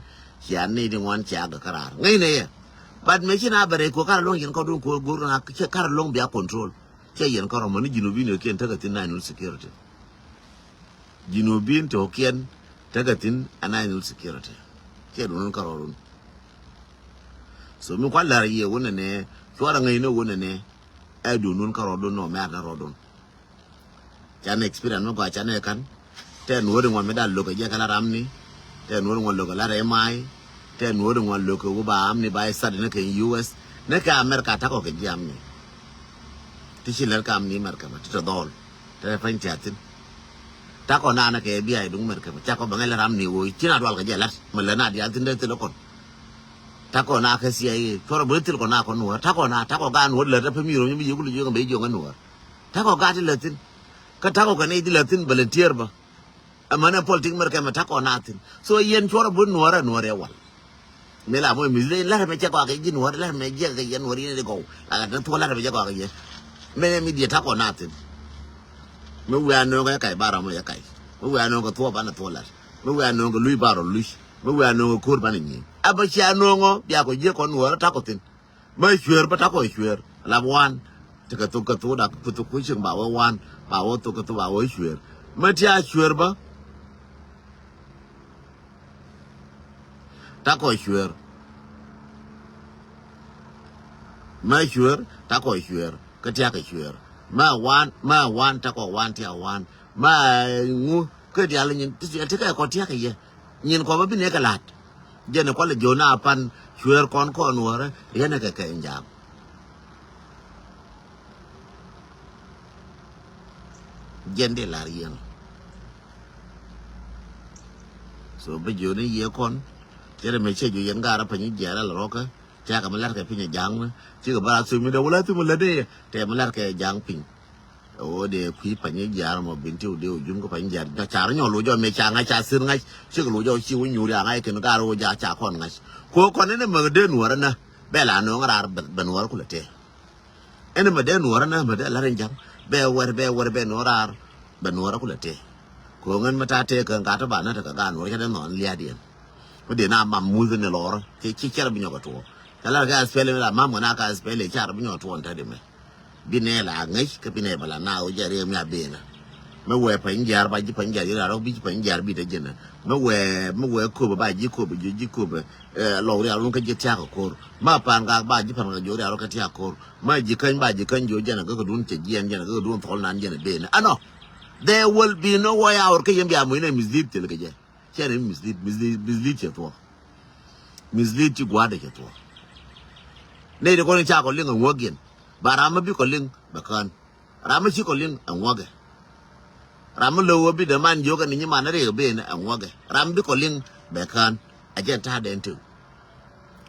Cia ni di ŋuan cia gɛ kä raar. Ŋäcnɛ yɛ. But mɛ ci na bɛ rɛy ku kar lo̱ŋ yɛn kɔdun ku go̱r na kar lo̱ŋ bia control. Cɛ yɛn kärɔ̱ mɔ ni Junubin yɛ kiɛn tekɛ thi̱n national security. Junubin tɔ̱ kiɛn tekɛ thi̱n a national security. Cɛ duundun kärɔ̱dun. So mi kua̱n la̱r yɛ wunɛ nɛ, cuarɛ ŋäcnɛ wunɛ nɛ, ɛ duundun kärɔ̱dun nɔ mɛ̈r na rɔ̱dun. Can experience mi gɔaa can ɛ ka̱n. Tɛ nuɔ̱ɔ̱ri ŋuan mi da lo̱k kɛ jɛ kɛ la ram ni. Tɛ nuɔ̱ɔ̱ri ŋuan lo̱k kɛ la rɛy ma̱a̱y. Tɛ nuɔ̱ɔ̱ri ŋuan lo̱k kɛ wä ba am ni ba ɛ sat ni kɛ U S. Ni kɛ America takɔ kɛ ji̱ am ni. Ti ci lɛr kam ni mɛr kɛmɛ ti tɔ dhɔl. Tɛ pany ti a thin. Takɔ na na kɛ bi a duŋ mɛr kɛmɛ cakɔ bɛ ŋɛl ram ni wo ci na dual kɛ jɛ lat mɛ lɛ na dial thin dɛ thil kɔn. Takɔ na kɛ sia ye cuɔrɔ bɛ thil kɔ na kɔ nuɔr takɔ na takɔ gan wä lɛ tɛ pɛ mi rom mi yekulu jiŋ bɛ jiŋ nuɔr. Takɔ gat ti lɛ thin. Kä takɔ kɛ ni di lɛ thin bɛ lɛ tier bä. Ɛmɛnɛ politik mɛr kɛmɛ takɔ na thin. So yɛn cuɔrɔ bä nuɔr ɛ nuɔr ɛ wal. Mi la mɔ mi le la mɛ cɛ kɔakɛ ji̱ nuɔ̱ɔ̱r la mɛ jiɛk kɛ yɛn nuɔ̱ɔ̱r yɛn di gɔw la kɛ thuɔ la mɛ cɛ kɔakɛ yɛ. Mɛ mi diɛ takɔ na thin. Mi wiaa no̱o̱ŋ kɛ kac barɔ mɔ yɛ kac. Mi wiaa no̱o̱ŋ kɛ thuɔ banɛ thuɔ lat. Mi wiaa no̱o̱ŋ kɛ luc barɔ luc. Mi wiaa no̱o̱ŋ kɛ ko̱r banɛ nyieny. A bä cia no̱o̱ŋ ɔ bia kɔ jiɛk kɔn nuɔ̱ɔ̱r takɔ thin. Mɛ cueer bä takɔ cueer la wan. Tekɛ thok kɛ thok dak kɛ thok kucing ba wä wan ba wä thok kɛ thok ba wä cueer. Mɛ tia cueer bä. Takɔ cueer. Mɛ cueer takɔ cueer kä tiakɛ cueer. Mɛ wan mɛ wan takɔ wan tiakɛ wan. Mɛ ŋu kä dial nyin ti kɛ kɔ tiakɛ yɛ. Nyin kɔ bä bi nekɛ la̱t. Jɛn kualɛ jiö na pan cueer kɔn kɔn wärä riɛnɛ kɛ kɛ njaam. Jɛn di lar yɛn. So bä jiö ni yɛ kɔn. Cɛ rɛ mɛ cɛ jiö yɛn garä pany jiɛl al rɔkä. Cɛ kɛ mɛ lar kɛ piny ja̱a̱ŋ ni. Cikɛ bä lar thum mi dee wä lar thum mi lät ni yɛ tɛ mɛ lar kɛ ja̱a̱ŋ piny. Ɛ wä dee kui̱ pany jiɛl mɔ bin ti wä dee wä jun kä pany jiɛl ca car nyɔ lo jɔ mɛ ca ŋa̱c ca thir ŋa̱c. Cikɛ lo jɔ ci wä nyuri a ŋa̱c kɛn gar wä ja ca kɔn ŋa̱c. Ko kɔn ni mɛ dee nuɔrä nä bɛ la nööŋ raar bɛ nuɔrä kulɛ tëë. Ɛn mɛ dee nuɔrä nä mɛ dee la̱r in ja̱ŋ bɛ wɛr bɛ wɛr bɛ nuɔrä raar bɛ nuɔrä kulɛ tëë. Ko̱o̱ŋ ɛn mɛ ta̱a̱ tëë kɛ ŋa̱t ba nä tekɛ gaat nuɔrä cä dee nhɔn lia̱a̱diɛn. Mi dee na mam muth ni lɔrä ci ci cɛr bi nyɔk kɛ tuɔɔk. Cä la̱r kɛ aspɛli mi la mam kɛ na kɛ aspɛli car bi nyɔk kɛ tuɔɔk ni tädi mɛ. Bi nɛ la ŋäc kä bi nɛ bɛ la na wä jɛ riɛk mi a benä. Mi wee pany jiaar ba ji̱ pany jiaar ji̱ la rɔk bi ji̱ pany jiaar bi te ji̱n. Mi wee mi wee köpä ba ji̱ köpä ji̱ ji̱ köpä. Lɔw rial wun kä ji̱ tiak ko̱r. Ma pan gak ba ji̱ pan gak ji̱ rial wun kä tiak ko̱r. Ma ji̱ käny ba ji̱ käny ji̱ jɛn gak dun cɛ jiɛn jɛn gak dun thɔl nan jɛn ben. Anɔ. There will be no way out kä yɛn bia muc nɛ mislead thil kɛ jɛ. Cɛ ni mislead mislead mislead cɛ thuɔk. Mislead ci gua̱a̱dɛ cɛ thuɔk. Nɛ ti kɔn ca kɔ liŋ a ŋuɔk yɛn. Ba ram mi bi kɔ liŋ bɛ kään. Ram mi ci kɔ liŋ ɛ ŋuɔkɛ. Ram mi lo̱w ɛ bi däman jiök ɛ ni nyi man ɛ riɛk ben ɛ ŋuɔkɛ. Ram mi bi kɔ liŋ bɛ kään. Ɛ jɛn ta̱a̱ dɛn tëk.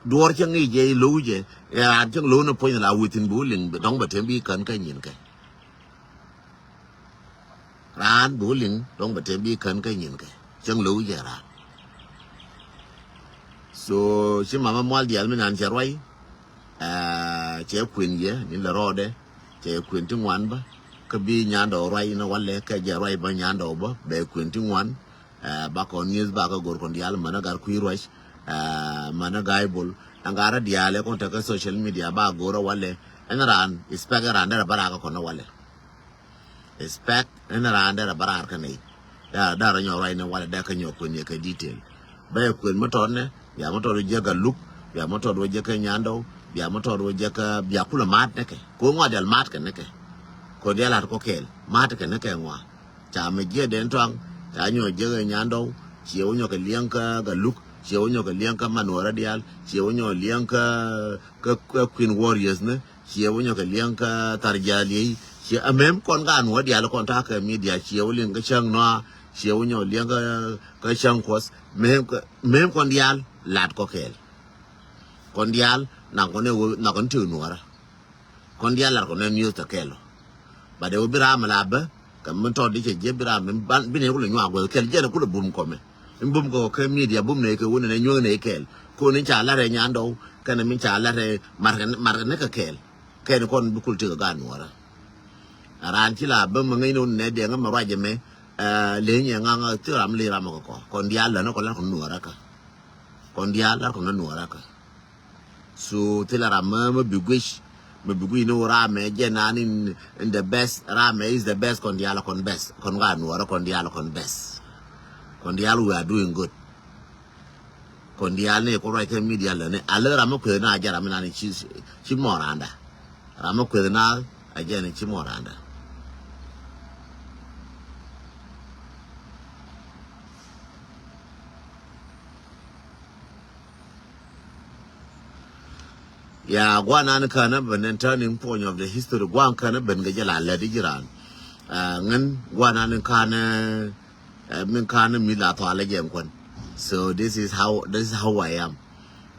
Duɔ̱ɔ̱r cäŋ i̱ jɛ i̱ lo̱w jɛ. Raan cäŋ lo̱w ni puɔ̱ny la wi̱thin bi wä liŋ dɔ̱ŋ bɛ tem bi kän kä nyin kɛ. Raan bi wä liŋ dɔ̱ŋ bɛ tem bi kän kä nyin kɛ. Cäŋ lo̱w jɛ raan. So ci mama mual diaal mi nan cɛ ruac. Cɛ kuën yɛ ni lɛ rɔɔdɛ. Cɛ kuën ti ŋuan bä. Kä bi nyandɔw ruac ni walɛ kɛ jɛ ruac bä nyandɔw bä bɛ kuën ti ŋuan. Ba kɔn news ba kä gor kɔn diaal mänä gar kui̱ ruac. Mänä ga̱a̱c bol ɛn garä diaal ɛ kɔn tekɛ social media ba gor ɛ walɛ. Ɛn raan ispɛk ɛ raan derɛ bä rakä kɔn ɛ walɛ. Respect ni raan derɛ bä raar kä nɛy. Derɛ nyɔk ruac ni walɛ dee kä nyɔk kuën yɛ kɛ detail. Bɛ yɛ kuën mi tɔt nɛ bia mi tɔt wä jɛ kä luk bia mi tɔt wä jɛ kä nyandɔw bia mi tɔt wä jɛ kä bia kulɛ maat nɛ kɛ. Ko ŋuat dial maat kɛ nɛ kɛ. Ko dial lat kɔ kɛɛl maat kɛ nɛ kɛ ŋua. Ca mi jiɛ den tɔaŋ ca nyɔk jɛ kä nyandɔw. Ciɛ wä nyɔk kɛ liɛŋ kä kä luk ciɛ wä nyɔk kɛ liɛŋ kä manuɔrä dial ciɛ wä nyɔk liɛŋ kä kä kuën warriors ni. Ciɛ wä nyɔk kɛ liɛŋ kä thar jal yey. Ciɛ ɛmɛm kɔn ka nuɔ dial kɔn ta̱a̱ kɛ media ciɛ wä liɛŋ kä cäŋ nɔa. Ciɛ wä nyɔk liɛŋ kä kä cäŋ kuɔth. Mɛm kɔn dial lat kɔ kɛɛl. Kɔn dial nak kɔn ɛ wä nak kɔn tëë nuɔrä. Kɔn dial lat kɔn ɛ news tɛ kɛɛl ɔ. But ɛ wä bi ram la bä kɛ mi tɔt di cɛ jiɛ bi ram bi nɛ kulɛ nyuak guɛth kɛɛl jɛn kulɛ bum kɔmɛ. In bum kɛ kɛ media bum nɛ kɛ wun nɛ nyuäŋ nɛ kɛɛl. Kɔn in ca lat rɛ nyandɔw kɛn min ca lat rɛ markɛ ni kɛ kɛɛl. Kɛn kɔn bi kul ti kɛ gaat nuɔrä. Raan ci la bä mi ŋäcni wun nɛ diɛŋ mi ruac ɛmɛ. Leny ɛ ŋaŋ ti ram li ram kɛ kɔ kɔn diaal län kɔ lat kɔ nuɔrä kä. Kɔn diaal lat kɔ nuɔrä kä. So thilɛ ram mɛ mɛ bi guic mɛ bi guic ni wä ram mɛ jɛ nan in, in the best, ram mɛ is the best. Kɔn dial kɔn best, kɔn ka nuɔrɛ kɔn dial kɔn best. Kɔn dial we are doing good. Kɔn dial ni kɔ ruac kɛ media lɛ ni alɛ ram mɛ kueth na jɛ ram mɛ nan ci, ci mɔ randa. Ram mɛ kueth na a jɛ ni ci mɔ randa. Ya guanan kanɛ ben in turning point of the history guan kanɛ ben kɛ jɛ la lɛ di jiran. Ngin guanan kanɛ min kanɛ mi la thwa lɛ jɛ kuan. So this is how, this is how I am.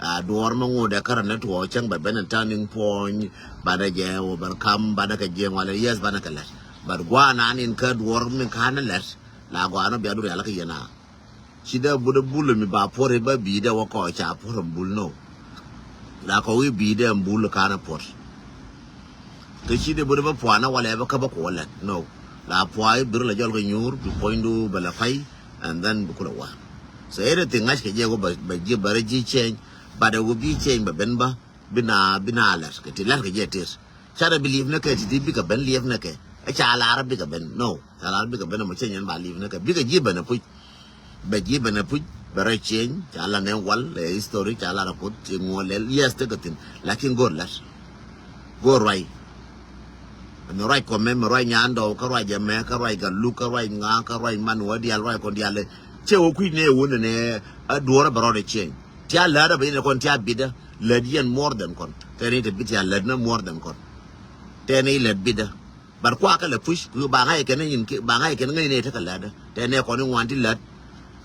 Duɔr ma ŋu dɛ kara ne tuɔ cɛŋ bɛ ben in turning point. Banɛ jɛ overcome banɛ kɛ jɛ ŋualɛ, yes, banɛ kɛ lɛt. But guanan in ka duɔr min kanɛ lɛt la guanɔ bia du rial kɛ yɛn a. Ci dee but ɛ bul mi ba puɔr i̱ ba bi̱i̱dɛ wä kɔ ca puɔr ɛn bul nɔ. La kɔ wi̱i̱ bi̱i̱dɛ ɛn bul ka̱n ɛ puɔr. Kä ci dee but ɛ ba puanä walɛ bä kä bä kuɔ lɛt nɔ. La puay bir la jɔl kɛ nyuur bi puɔ̱nydu bɛ la pay. And then bi kulɛ wa. So anything ŋa̱c kɛ jɛ wä bɛ ji̱ bɛ rɛ ji̱ change. But ɛ wä bi change bɛ ben bä bi na bi na lɛt kɛ ti lɛt kɛ jɛ tir. Ca rɛ bi liep nɛ kɛ ti ti bikɛ ben liep nɛ kɛ. Ɛ ca lar bikɛ ben nɔ. Ca lar bikɛ ben ɛmɔ cɛ nyɛn ba liep nɛ kɛ bikɛ ji̱ ben ɛ puc. Bɛ ji̱ ben ɛ puc bɛ rɛ change ca la nɛ wal lɛ history ca la rɛ kuth ci ŋuɔ lɛl yes tekɛ thin. Lakin go̱r lɛt go̱r ruac. Ɛn ruac kɔmɛ mɛ ruac nyandɔw kä ruac ɛmɛ kä ruac galuk kä ruac ŋa̱a̱ kä ruac man wä dial ruac kɔn dial lɛ. Cɛ wä kui̱ nɛ wä nɛ nɛ a duɔrä bɛ rɔɔdɛ change. Tia läätdä bɛ yɛn kɔn tia bitdä lät yɛn more than kɔn. Tɛn i̱ te bit tia lät nä more than kɔn. Tɛn i̱ lät bitdä. But kuakä lɛ push ku ba ŋa̱c kɛn i̱ ba ŋa̱c kɛn ŋäc ni tekɛ läätdä. Tɛn i̱ kɔn i̱ ŋuan ti lät.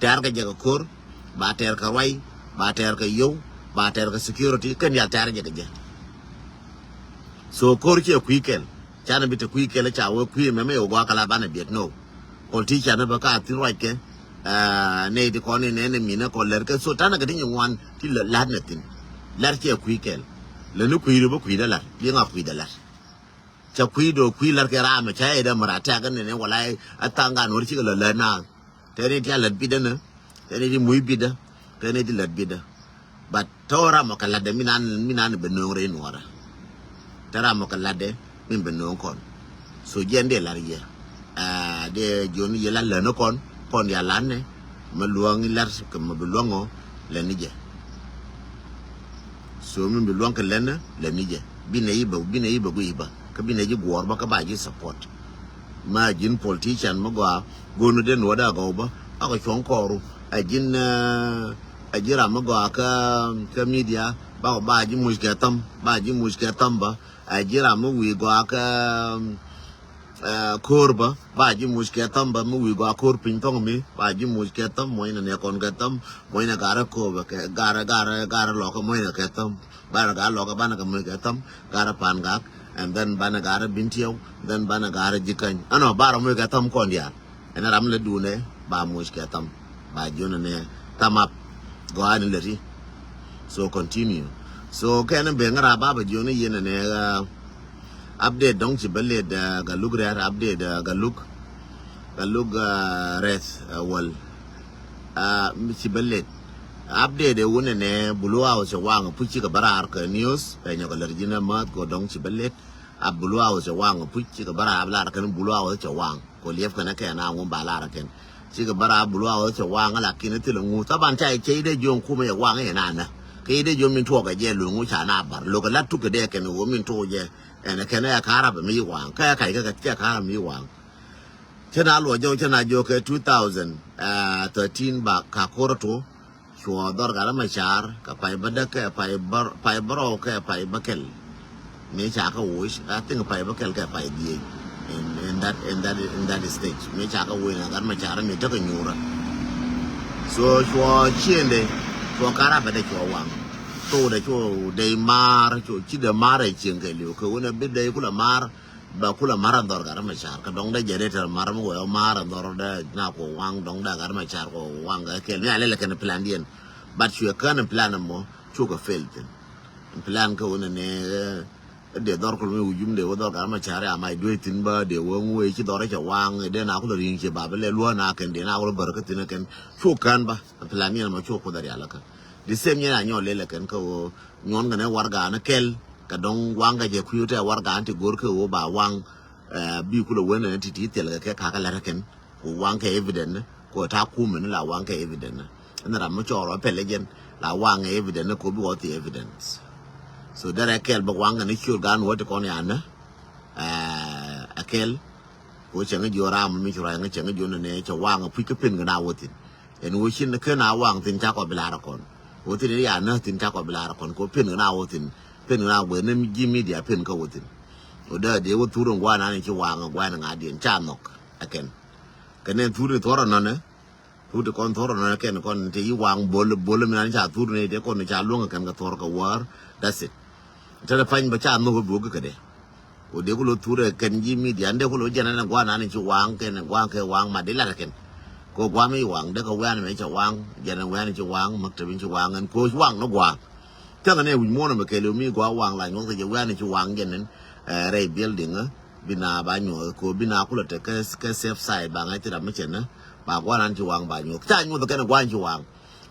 Tɛ̈r kɛ jɛ kɛ ko̱r ba tɛ̈r kɛ ruac ba tɛ̈r kɛ yio̱w ba tɛ̈r kɛ security kɛn yal tɛ̈r jɛ kɛ jɛ. So ko̱r ciɛ kui̱ kɛl. Canɛ bi te kui̱ kɛl ca wee kui̱ mɛmɛ i̱ wä gɔaa kɛ la banɛ biɛt no. Politician bä ka thi̱n ruac kɛ. Nɛy ti kɔn in ɛn ɛ min ɛ kɔn lɛr kɛ so tanɛ kɛ ti nyi ŋuan ti lɛ lat nɛ thi̱n. Lat ciɛ kui̱ kɛl. Lɛ ni kui̱ ri bä kui̱ dɛ lat bi ŋa kui̱ dɛ lat. Ca kui̱ do kui̱ lat kɛ ram ca ɛ dɛ mɛ ra tɛk ni ni wala ɛ thaŋ gan wä cikɛ lɛ lɛ na. Tɛni ti a lät bitdä ni tɛni ti muc bitdä. Tɛni ti lät bitdä. But tɔ ram ɔ kɛ latdɛ mi nan mi nan bɛ no̱o̱ŋ rɛy nuɔrɛ. Tɛ ram ɔ kɛ latdɛ min bɛ no̱o̱ŋ kɔn. So jiɛn dee lar yɛ. Dee jiɔn yɛ la län kɔn kɔn ya lan nɛ. Mɛ luɔ̱ŋ i̱ lar kɛ mɛ bi luɔ̱ŋ ɔ lɛn ni jɛ. So min bi luɔ̱ŋ kɛ lɛn ni lɛn ni jɛ. Bi nɛ i̱ bɛ bi nɛ i̱ bɛ guiy bä kä bi nɛ ji̱ guɔ̱ɔ̱r bä kä ba ji̱ support. Ma ji̱n politician mi gɔaa go̱o̱nu den wä da gɔw bä. Akɔ cuɔ̱ŋ kɔɔru a ji̱n a ji̱ ram mi gɔaa kä kä media. Bakɔ ba ji̱ muc kɛ thäm ba ji̱ muc kɛ thäm bä. A ji̱ ram mi wi̱i̱ gɔaa kä ko̱o̱r bä ba ji̱ muc kɛ thäm bä mi wi̱i̱ gɔaa ko̱o̱r piny thɔŋ mi ba ji̱ muc kɛ thäm muɔ̱ny nɛ nɛ kɔn kɛ thäm. Muɔ̱ny nɛ garɛ ko̱o̱r bä kɛ garɛ garɛ garɛ lɔkä muɔ̱ny nɛ kɛ thäm. Banɛ gaa lɔkä banɛ kɛ muc kɛ thäm garɛ pan gak. And then banɛ garɛ bin tiɛw. Then banɛ garɛ ji̱ käny ɛnɔ barɛ muc kɛ thäm kɔn diaal. Ɛn ram lɛ duundɛ ba muc kɛ thäm ba jiɔn nɛ thumb up. Gɔaa ni lɛ ti. So continue. So kɛn ben ŋära ba bɛ jiɔn ni yɛn nɛ update dɔŋ ci bä lɛt. Galuk rɛt update galuk. Galuk rɛth wäl. Ci bä lɛt update ɛ wun nɛ Blue House cɛ waŋ puc cikɛ bä raar kɛ news ɛ nyɔkɛ lɛr ji̱n ɛ mäth kɛ dɔŋ ci bä lɛt. A Blue House cɛ waŋ puc cikɛ bä raar lar kɛn Blue House cɛ waŋ. Kɔ liɛp kɛn kɛn a ŋu ba lar kɛn. Cikɛ bä raar Blue House cɛ waŋ lakin thilɛ ŋu thaban ca cɛ idɛ jiɔn kumɛ yɛ waŋ yɛ nanä. Kɛ idɛ jiɔn min tuɔɔkɛ jɛ lo̱ŋ ca na bar lo̱kɛ la tukɛ dɛ kɛn ɣöö min tuɔɔk jɛ. Ɛn kɛn ɛ karabɛ mi waŋ kɛ kac kɛ cɛ karabɛ mi waŋ. Cɛ na luɔ jɔw cɛ na jɔw kɛ two thousand thirteen ba ka kor tuɔ. Cuɔ dhɔr gat Macar kɛ pay bädäk kɛ pay bärɔw kɛ pay bäkɛl. Mi ca kä woc I think pay bäkɛl kɛ pay dhiec. In that in that in that stage mi ca kä woc na gat Macar mi tekɛ nyuurä. So cuɔ ciëndɛ cuɔ karabɛ dɛ cuɔ waŋ. Thokdɛ cuɔ dɛy maar cuɔ ci dɛ maar ɛ cieŋ kɛ liw kɛ wen ɛ bi dɛy kulɛ maar. Ba kulɛ mar an dhɔr Gat Macar kä dɔŋ dee jɛ rɛt mar mi wee mar an dhɔr dee na kɔ waŋ dɔŋ dee Gat Macar kɔ waŋ kɛ kɛl ni a lɛl kɛn plan diɛn. But cuɛ kän plan mɔ cukɛ fail thin. Plan kä wun ni dee dhɔr kul mi wujum dee wä dhɔr Gat Macar a mac duee thin ba dee wä ŋuee ci dhɔr cɛ waŋ dee na kulɛ riŋ cɛ ba bɛ lɛ luɔ na kɛn dee na kulɛ bär kä thin kɛn cuk kän ba. Plan diɛn mɔ cuk kuth a rial kä. The same yɛn a nyɔ lɛl kɛn kä wä nyuɔn kɛn warga ni kɛl kɛ dɔŋ waŋ kɛ jɛ kui̱ tɛ warga ni ti go̱r kɛ wä ba waŋ. Bi kulɛ wen ni ti ti thil kɛ kɛ kakä lɛr kɛn. Ku waŋ kɛ evident ni ku ta kumɛ ni la waŋ kɛ evident ni. Ni ram mi cɔɔr wa pɛlɛ jɛn la waŋ kɛ evident ni ku bi wä thi evidence. So derɛ kɛl bɛ waŋ kɛ ni ciöt gan wä ti kɔn ya ni. Ɛ kɛl. Ku cɛ ŋä jiɔ ram mi ci ruac ŋä cɛ ŋä jiɔ ni ni cɛ waŋ puc kä pen kɛ na wä thin. Ɛn wä cin kɛ na waŋ thin ca kɔ bi lar kɔn. Wä thin ya ni thin ca kɔ bi lar kɔn ku pen kɛ na wä thin. Pen kɛ na wä ni ji media pen kä wä thin. Wä dee dee wä thur in guan an ci waŋ guan ŋa diɛn ca nhɔk. Ɛ kɛn. Kɛ ni thur in thuɔr nɔnɛ. Thur ti kɔn thuɔr nɔnɛ kɛn kɔn ti yi waŋ bol bol mi an ca thur ni ti kɔn ca luɔŋ kɛn kɛ thuɔr kɛ wäär. That's it. Tɛnɛ pany bä ca nhok bi wä gi kädɛ. Ko dee ku lo thurɛ kɛn ji̱ media dee ku lo jɛn ɛn gua̱n an ci waŋ kɛn gua̱n kɛ waŋ ma di lat kɛn. Ko gua̱ mi waŋ dee kɛ wian mi cɛ waŋ jɛn ɛn wian ci waŋ maktab in ci waŋ ɛn ko waŋ ni gua̱. Cäŋ ɛn ɛ wi̱c muɔ̱n ɛmɛ kɛɛliw mi gua̱ waŋ la nyuɔth kɛ jɛ wian ci waŋ jɛn ɛn rɛy building. Bi na ba nyuɔth ko bi na kulɛ te kɛ safe side ba ŋa̱c ti ram mi cɛn ba gua̱n an ci waŋ ba nyuɔth ca nyuɔth kɛn gua̱n ci waŋ.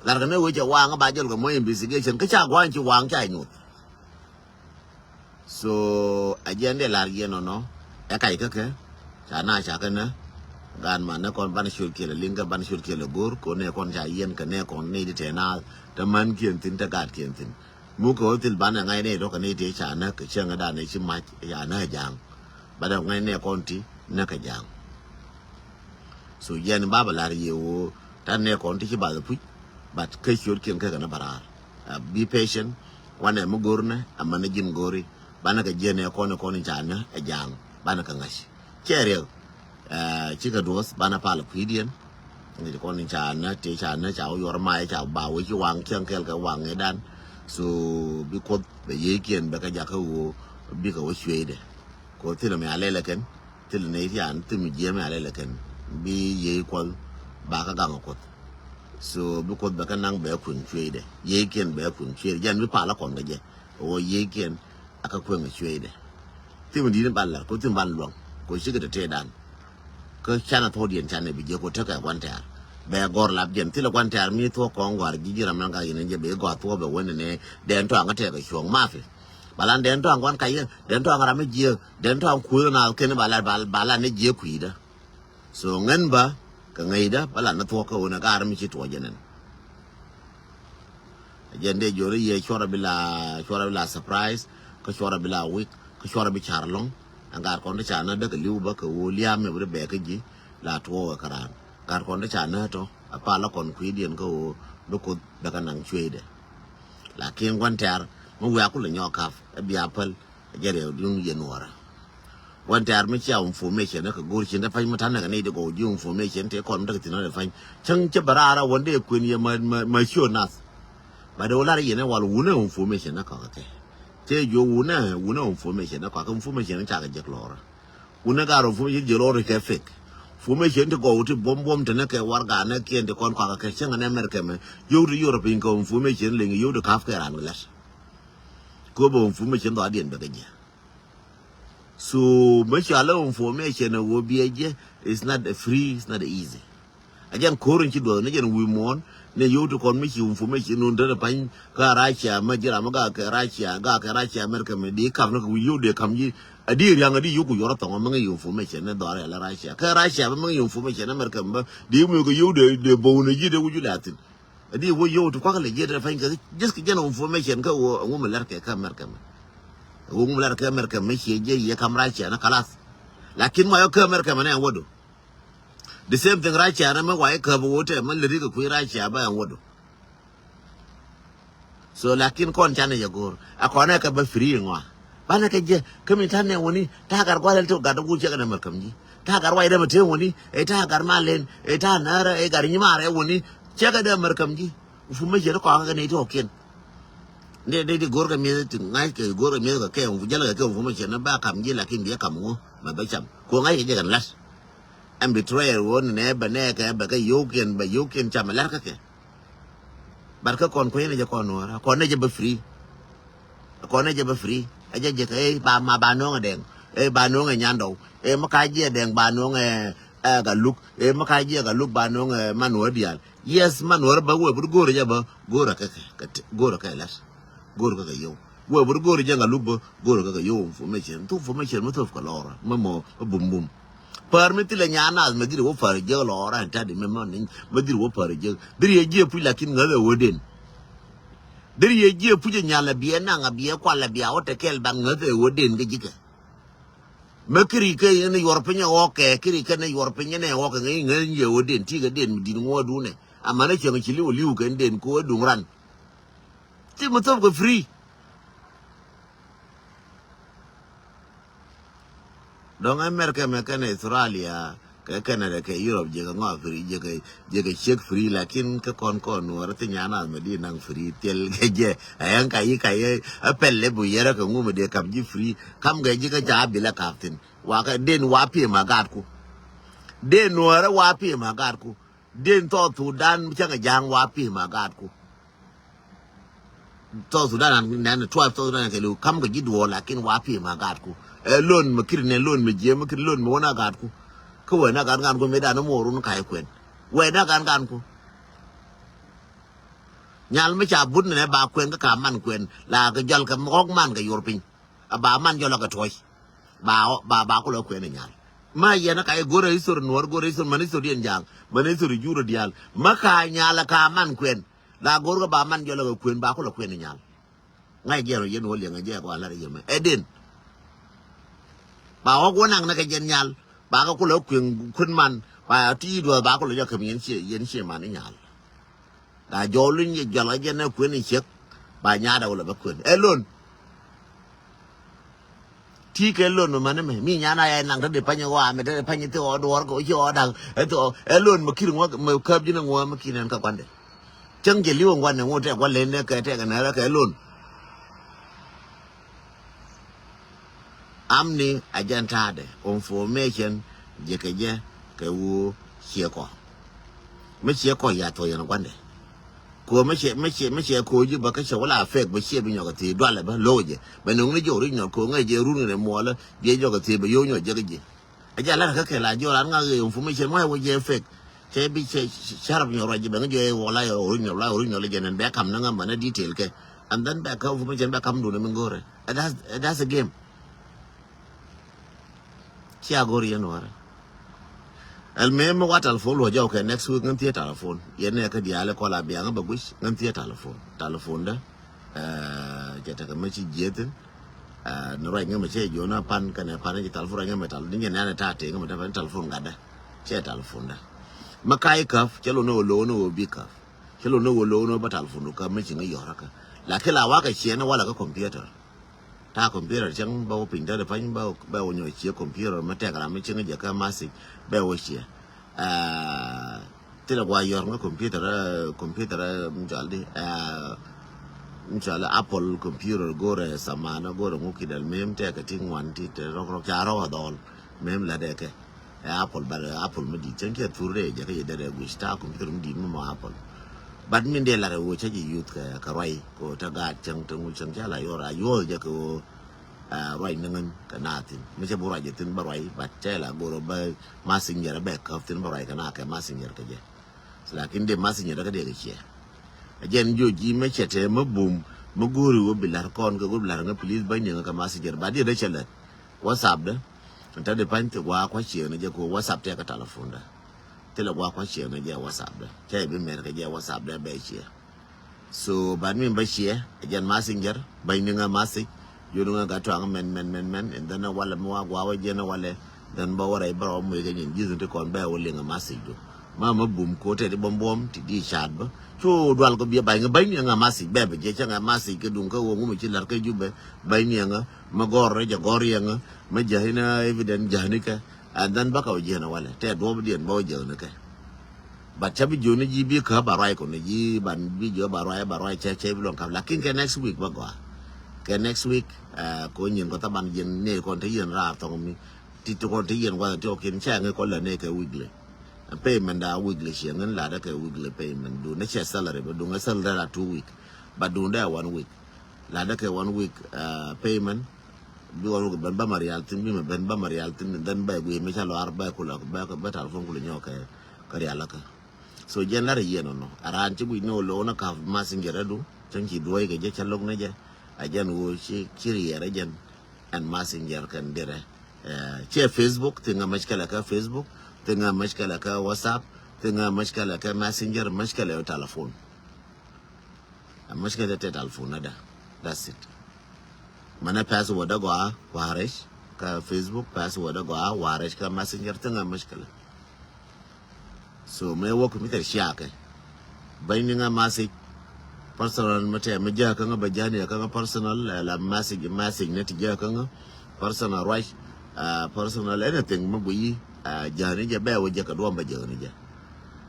Lar kɛ ni wecɛ waŋ ba jɔl kɛ mɔ investigation kä ca gua̱n ci waŋ ca nyuɔth. So a jiɛn dee lar yɛn nɔnɔ ɛ kac kä kɛ ca na ca kɛ nä. Gan ma nä kɔn ban ciöt kiɛl liŋ kɛ ban ciöt kiɛl go̱r kɛ nɛ kɔn ca yɛn kɛ nɛ kɔn ni di tɛ na. Te man kiɛn thin te gat kiɛn thin. Mu kɛ wä thil ban ɛ ŋa̱c ni dɔk kɛ ni ti ca nä kɛ cieŋ dan ci mac ca nä jaŋ. Ba dɛ ŋa̱c nɛ kɔn ti nä kɛ jaŋ. So yɛn ba ba lar yɛ woo tan nɛ kɔn ti ci ba puc. But kä ciöt kiɛn kɛ kɛ nä barar. Be patient. Wanɛ mi go̱r nɛ a män ni ji̱n go̱ri. Banɛ kɛ jiɛn ɛ kɔn ɛ kɔn in ca nä ɛ jaŋ. Banɛ kɛ ŋa̱c cɛ riɛk. Cikɛ duɔth banɛ pal kui̱diɛn. Ŋi̱c kɔn in ca nä ti ca nä ca wä yuɔr ma ca ba wä ci waŋ cieŋ kɛl kɛ waŋ ɛ dan. So bi kuoth bɛ yiëëkiɛn bɛ kɛ jakä woo. Bikɛ wä cueydɛ. Ko thilɛ mi a lɛlɛ kɛn thilɛ nɛy ti an thim jiɛm mi a lɛlɛ kɛn. Bi yiëë kuɔth ba kä gaŋ kuoth. So bi kuoth bɛ kä naŋ bɛ kueŋ cueydɛ yiëëkiɛn bɛ kueŋ cueydɛ jɛn bi palä kɔn kɛ jɛ. Wä yiëëkiɛn a kä kueŋ cueydɛ. Thim di̱t ni ban lar ko thim ban luɔŋ ko cikɛ te tëë dan. Kä canɛ thuɔ̱k diɛn canɛ bi jiɛ ko tekɛ gua̱n tɛ̈r. Bɛ gɔr lap jɛn thilɛ gua̱n tɛ̈r mi thuɔ̱k kɔŋ gua̱r ji̱ ji̱ ram nan ka yɛn jɛ bɛ gɔr thuɔ̱k bɛ wen ni dɛn tɔaŋ kä tɛkɛ cuɔ̱ŋ mafi. Ba lan dɛn tɔaŋ gua̱n ka yɛ dɛn tɔaŋ ram mi jiɛ dɛn tɔaŋ kuëë na kɛn ba lan ba lan ni jiɛ kui̱dä. So ŋän ba kɛ ŋäcdä ba lan ni thuɔ̱k kä wen ni ka ram mi ci tuɔ̱c jɛ nɛn. Jɛn dee jɔri yɛ cuɔrɛ bi la cuɔrɛ bi la surprise kä cuɔrɛ bi la week kä cuɔrɛ bi car lɔŋ. Ɛn gat kɔn ti ca nä däk liw bä kɛ woo liam mi bi ri bɛ kä ji̱ la tuɔɔk kɛ raan gat kɔn ti ca nä tɔ a pal lä kɔn kui̱diɛn kä woo bi kuth bɛ kä naŋ cueydɛ. Lakin gua̱n tɛ̈r mi wiak kulɛ nyɔk kap ɛ bia päl. Jɛ riɛw duŋ yɛ nuɔrä. Wän tɛ̈r mi cia information kä go̱r cin dee pa̱ny mi ta̱n nɛ kɛ nɛy di gɔw ji̱ information tëë kɔn mi dee kɛ thi̱n ɔ dee pa̱ny. Cäŋ cä bɛ raar a wän dee kuën yɛ ma ma ma cio nath. Ba dee wä lar yɛn ɛ wal wunɛ information ɛ kɔk kɛ. Tëë juɔ wunɛ wunɛ information ɛ kɔk kɛ information ɛ cakɛ jek lɔrä. Wunɛ gar information jek lɔrä kɛ fake. Information ti gɔw ti buɔm buɔm tɛnɛ kɛ warga nɛ kiɛn ti kɔn kɔk kɛ cäŋ nɛ mɛr kɛmɛ. Yio̱w ti Europe in kɛ information liŋ yio̱w ti kap kɛ ran kɛ lɛt. Kɛ wä bɛ information dhɔaadiɛn bɛ kɛ jiɛ. So mi cɔal information a wä biɛ jɛ is not a free, is not easy. A jɛn ko̱r in ci duɔth ni jɛn wi̱i̱ muɔ̱ɔ̱n ni yio̱w ti kɔn mi ci information nun tɛn pany kä Russia mi ji̱ ram mi gak kɛ Russia gak kɛ Russia America mi di kam ni kɛ wi̱i̱ yio̱w dee kam ji̱ a di riaŋ a di yio̱w ku yuɔr a thɔŋ mi ŋäc information ni dhɔr yɛl Russia kɛ Russia mi ŋäc information America mi di mi kɛ yio̱w dee dee bow ni ji̱ dee wi̱c wi̱c la thi̱n. Adi wä yio̱w ti kuak lɛ jiɛt rɛ pany kɛ ji̱th kɛ jɛn information kä wä ŋu mi lɛr kɛ kä America mɛ. Wä ŋu mi lɛr kɛ America mɛ cie jiɛ yɛ kam Russia na kalas. Lakin ma yɔ kä America mɛ nɛ ɛn wädo. The same thing Russia na mɛ wa yɛ käp wä tɛ mɛ lɛ ri kɛ kui̱ Russia ba ɛn wädo. So lakin kɔn canɛ yɛ go̱o̱r a kɔn ɛ kɛ bä free ŋɔa. Banɛ kɛ jɛ kä mi ta̱nɛ wäni ta̱a̱ gat gua̱l ɛl ti gat guur cɛ kɛ nɛ mɛr käm ji̱ ta̱a̱ gat wac dɛmɛ te wäni ɛ ta̱a̱ gat mal ɛn ɛ ta̱a̱ nɛɛrɛ ɛ gat nyimaar ɛ wäni cɛ kɛ dɛ mɛr käm ji̱. Information kɔakɛ kɛ nɛy ti ɣɔkiɛn. Ndɛ dee di go̱r kɛ mi̱eth ti ŋa̱c kɛ go̱r kɛ mi̱eth kɛ kɛ wun jäl kɛ kɛ wun fumɛ cɛ ni ba kam ji̱ lakin biɛ kam ŋu mɛ bɛ cam. Ko ŋa̱c kɛ jɛ kɛn la̱t. Ɛn betrayal wä ni nɛ bɛ nɛ kɛ bɛ kɛ yo̱o̱kiɛn bɛ yo̱o̱kiɛn cam ɛ la̱t kä kɛ. But kä kɔn kuecni jɛ kɔn nuɔ̱ɔ̱rä kɔn ni jɛ bä free. Kɔn ni jɛ bä free ɛ jɛ jɛ kɛ ɛ ba ma ba no̱o̱ŋ ɛ dɛŋ ɛ ba no̱o̱ŋ ɛ nyandɔw ɛ ma ka jiɛ dɛŋ ba no̱o̱ŋ ɛ ɛ ga luk ɛ ma ka jiɛ ga luk ba no̱o̱ŋ ɛ man wä dial. Yes, man wä rɛ bä wä bur go̱o̱rä jɛ bä go̱o̱rä kɛ kɛ go̱o̱rä kɛ lɛt. Go̱o̱rä kɛ kɛ yow wä bur go̱o̱rä jɛ ga luk bä go̱o̱rä kɛ kɛ yow information thu information mi thof kɛ lɔrä mi mɔ mi bum bum. Pär mi thilɛ nyan nath mɛ dhiri wä pär jek lɔɔr an tadi mɛ mɛ ni mɛ dhiri wä pär jek dhiri yɛ jiɛ puc lakin ŋäth ɛ wä den. Dhiri yɛ jiɛ puc ɛ nyal ɛ biɛ naŋ ɛ biɛ kual ɛ biɛ wä tɛ kɛl ba ŋäth ɛ wä den kɛ jikɛ. Mɛ kiri kɛ ni yuɔr piny ɛ ɣɔk kɛ kiri kɛ ni yuɔr piny ni ɛ ɣɔk kɛ ŋäc ŋäth yɛ wä den ti kɛ den mi dit ŋuɔdunɛ. Amanɛ cieŋ ci liw liw kɛ ni den ko ɛ duŋ ran. Ti mi thop kɛ free. Dɔ̱ŋ America mɛ kɛnɛ Australia kɛ Canada kɛ Europe jɛ kɛ ŋɔa free jɛ kɛ jɛ kɛ check free lakin kɛ kɔn kɔn nuɔrä thi nyan nath mɛ di naŋ free thil kɛ jɛ. Ɛn ka yi ka yi ɛ pɛl lɛ bu yɛrɛ kɛ ŋu mɛ dee kap ji̱ free kam kɛ ji̱ kɛ ca bilɛ kap thin. Wa kɛ den wa piem a gatku. Den nuɔrä wa piem a gatku. Den South Sudan cäŋ a ja̱a̱ŋ wa piem a gatku. South Sudan an nɛn twelve South Sudan kɛ liw kam kɛ ji̱ duɔɔr lakin wa piem a gatku. Ɛ lon mɛ kiri nɛ lon mɛ jiɛ mɛ kiri lon mɛ wä na gatku. Kä wɛ na gat gatku mɛ dan mɔ run ka̱y kuɛn. Wɛ na gat gatku. Nyal mɛ ca but nɛ ba kuɛn kä ka man kuɛn la kɛ jɔl kɛ mɔk man kɛ yor piny. A ba man jɔl kɛ tuɔc. Ba ba ba kulɛ kuɛn nyal. Ma yɛn ka yɛ go̱rɛ history nuɔr go̱rɛ history man history diɛn jaŋ man history jurɛ dial ma ka nyal ka man kuɛn. La go̱r kɛ ba man jɔlɛ kɛ kuën ba kulɛ kuën nyal. Ŋa̱c jɛn rɔ yɛn wä liɛŋ jɛ kɔ alar yɛmɛ ɛ den. Ba wä wä naŋ nɛ kɛ jɛn nyal ba kɛ kulɛ kuën kuën man ba ti duɔth ba kulɛ jɔ kɛm yɛn cie yɛn cie man inyal. La jɔw luny jɛ jɔl kɛ jɛn ɛ kuën iciek ba nyaat ɛ wä lɛ bɛ kuën ɛ lon. Ti kɛ lon mɛ mani mɛ mi nyana yɛ naŋ te di pany ɣɔa mɛ te di pany ti ɣɔa duɔr kɛ ɣɔa ci ɣɔa daŋ. Ɛ ti ɣɔa ɛ lon mɛ kir ŋuɔ mɛ käp ji̱n ŋuɔ mɛ kir nɛn kä guandɛ. Cäŋ jɛ li̱w ŋuan nɛ ŋuɔ tɛ guan len nɛ kɛ tɛ kɛ nɛ rɛ kɛ lon. Amni a jɛn ta̱a̱dɛ information jɛ kɛ jɛ kɛ ɣöö ciɛ kɔ. Mi ciɛ kɔ ya thok yɛn guandɛ. Ko mi ciɛ mi ciɛ mi ciɛ ko ji̱ bä kä cɛ wala fek bä ciɛ bi nyɔk a thii dualɛ bä lo̱k jɛ bɛ no̱ŋ ni jɛ original ko ŋäc jɛ run ŋɛ muɔlä biɛ jɔk a thii bɛ yo̱o̱ nyɔk jɛ kä ji̱. A jɛ lat kä kɛ la jɔr an ŋa ɣee information mɔ ɛ wä jɛ fek. Cɛ bi cɛ carap nyɔk ruac jɛ bɛ ŋä jɛ wala original la original jɛ nɛn bɛ kam ni ŋä mɛn a detail kɛ. And then bɛ kä information bɛ kam dun mi go̱rɛ. That's that's a game. Cia go̱r yɛn wärä. Ɛl mëë mi wa telephone luɔ jɔw kɛ next week ŋän thiee telephone yɛn nɛ kä diaal kɔl a biaŋ bɛ guic ŋän thiee telephone telephone dä. Cɛ tekɛ mɛ ci jiethin. Ni ruac ŋä mɛ cɛ jiɔn a pan kɛnɛ pan ci telephone ruac ŋä mɛ tal ni jɛ nɛn ta tee ŋä mɛ telephone gatdä. Cɛ telephone dä mɛ ka̱c käp cɛ lo ni wä lo ni wä bi käp. Cɛ lo ni wä lo ni wä bä telephone du käp mɛ ci ŋä yɔr kä. Lakin la wakɛ ciɛ ni walɛ kä computer. Ta computer cäŋ bä wä piny däri pany bä bä wä nyɔ cie computer mi tɛk ram mi cäŋ jɛ kä message bɛ wä cie. Thilɛ gua yɔr ŋä computer computer mi cɔal di mi cɔal apple computer gorɛ samana gorɛ ŋu kidal mem tɛk ti ŋuan ti te rɔk rɔk ca rɔk a dhɔl mem la dɛ kɛ. Ɛ apple bat apple mi di̱i̱t cäŋ kiɛ thur rɛy jɛ kä yɛ derɛ guic ta computer mi di̱i̱t mi mɔ apple. Bat min dee lat ɛ wee cä jɛ youth kɛ kɛ ruac kɛ wee te gaat cäŋ te ŋuc cäŋ cä la yuɔr a yuɔth jɛ kɛ wee. Ruac ni ŋän kɛ na thin mi cä bi ruac jɛ thin bä ruac bat cä la go̱r bä messenger bɛ käp thin bä ruac kɛ na kɛ messenger kɛ jɛ. Lakin dee messenger kä dee kɛ ciɛ. A jɛn joc ji̱ mɛ cɛ tɛ mɛ bum mɛ go̱ri wä bi la̱r kɔn kɛ go̱ri bi la̱r ŋä please bä nyiŋ kɛ messenger bat diɛ dee cɛ lät. WhatsApp dä. Ntä di pa̱ny thik wa kua̱ ciëŋ ni jɛ ku WhatsApp tɛk kä telephone dä. Thilɛ wa kua̱ ciëŋ ni jɛ WhatsApp dä cä i̱ bi mɛr kɛ jɛ WhatsApp dä bɛ ciɛ. So ban mi bä ciɛ ɛ jɛn messenger bäny ni ŋä message. Jun ŋä gat tuaŋ mɛn mɛn mɛn mɛn and then walɛ mi wa gua wä jɛn walɛ. Then bä wä rɛy bä rɔ muc kɛ nyin ji̱th ni ti kɔn bɛ wä liŋ ɛ message du. Ma ma bum ko tɛ di buɔm buɔm ti di caat bä. Cu dual kɔ biɛ bäny ŋä bäny ni ŋä message bɛ bä jɛ cä ŋä message kɛ duŋ kä wä ŋu mi ci la̱r kä Jubɛ bäny ni ŋä. Ma gɔr rɛ jɛ gɔr yɛ ŋä ma jɛ hinɛ evident jɛ ni kɛ. And then bä ka wä jiɛn walɛ tɛ duɔp diɛn bä wä jiɛn kɛ. But ca bi jiöni ji̱ bi kä ba ruac kɔn ji̱ ban bi jiö ba ruac ba ruac cɛ cɛ bi luɔŋ kap. Lakin kɛ next week ba gɔaa. Kɛ next week, eh, ko nyin kɔ thaban jiɛn ni kɔn te yɛn raar thɔŋ mi. Ti ti kɔn te yɛn guath ti ɔkin cɛ ŋi kɔn la ni kɛ weekly. Payment da weekly ciɛ ŋin la da kɛ weekly payment. Duŋ ni cɛ salary ba duŋ salary da two week. Ba duŋ da one week. La da kɛ one week, eh, payment. Bi ɣɔn wä ben bä ma rial thin, bi ma ben bä ma rial thin, then bä gui mi ca luar bä kula bä bä telephone kula nyɔ kɛ kɛ rial kä. So jɛn lar yien ɔnɔ a ran ci gui ni olo na ka Messenger adu. Cɛn ci duɔi kɛ jɛ ca lok ni jɛ. A jɛn wo ci ci riɛr a jɛn. And Messenger kɛn dirɛ. Eh, cɛ Facebook, thin a mashkala kä Facebook, thin a mashkala kä WhatsApp, thin a mashkala kä Messenger, mashkala yo telephone. A mashkila tɛ telephone da. That's it. Mana password da gɔaa warɛc ka Facebook, password da gɔaa warɛc ka Messenger, thing a mashkila. So me wä kɛ mi tɛ ciakɛ. Bany ni ŋa message personal mi tɛ mi jɛ kä ŋa ba jani kä ŋa personal la, la message, message ni ti jɛ kä ŋa personal ruac, ah, personal anything mi gui, ah, jani jɛ bɛ wä jɛ ka duɔm ba jɛ ni jɛ.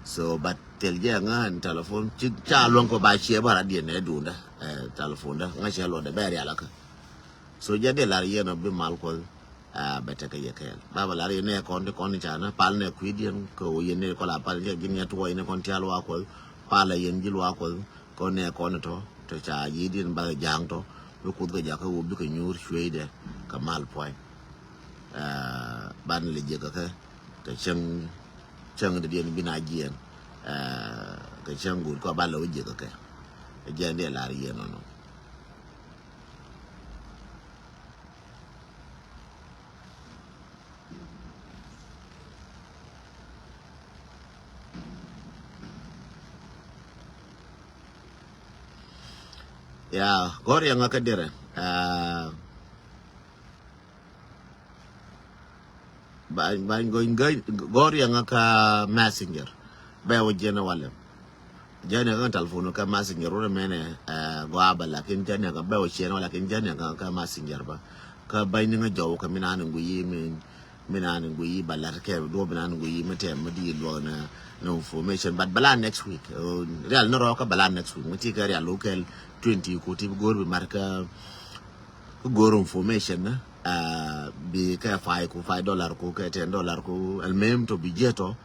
So but thil jɛ ŋa ni telephone ci ca luɔŋ kɔ ba ciɛ ba radiɛ nɛ dunda, eh, telephone da ŋa ciɛ luɔdɛ bɛ rial kä. So jɛ dee lar yɛn ɔ bi mal kuɔth, ah, bɛ tekɛ yɛ kɛɛl ba ba lar yɛn nɛ kɔn ti kɔn ni ca na pal nɛ kui̱diɛn kɛ wä yɛn nɛ kɔ la pal jɛ gin yɛ tuɔɔc ni kɔn tial wa kuɔth. Pal yɛn ji̱ luak kuɔth kɔn nɛ kɔn tɔ tɔ ca yi̱diɛn ba ja̱a̱ŋ tɔ. Bi kuoth kɛ jakä wä bikɛ nyuur cueydɛ kɛ mal puɔ̱ny. Ah, ban lɛ jiɛk kɛ kɛ cäŋ, cäŋ dee diɛn bi na jiɛn. Ah, kɛ cäŋ guut kɔ ban lɛ wä jiɛk kɛ kɛ. Jiɛn dee lar yɛn ɔnɔ. Ya, gɔr yɛŋa kä dirɛ. Ah, ba, ba, gɔr yɛŋa kä Messenger. Bɛ wä jiɛn walɛ. Jani kä telephone kä Messenger wä mɛnɛ, eh, gɔaa ba lakin jani kä bɛ wä ciɛn wä lakin jani kä, kä Messenger ba. Kä bany ni ŋa jɔw kä mi nani ŋuyi mi, mi nani ŋuyi ba lat kɛ duɔ mi nani ŋuyi mi tɛm mi di luɔ na, na information. But bala next week. Uh, real ni rɔ kä bala next week. Mi ti kɛ real local twenty ko ti bi gor bi mar kä, kä gor information na. Uh, bi kɛ five ko five dollar ko kɛ ten dollar ko. Al mem to bi jeto.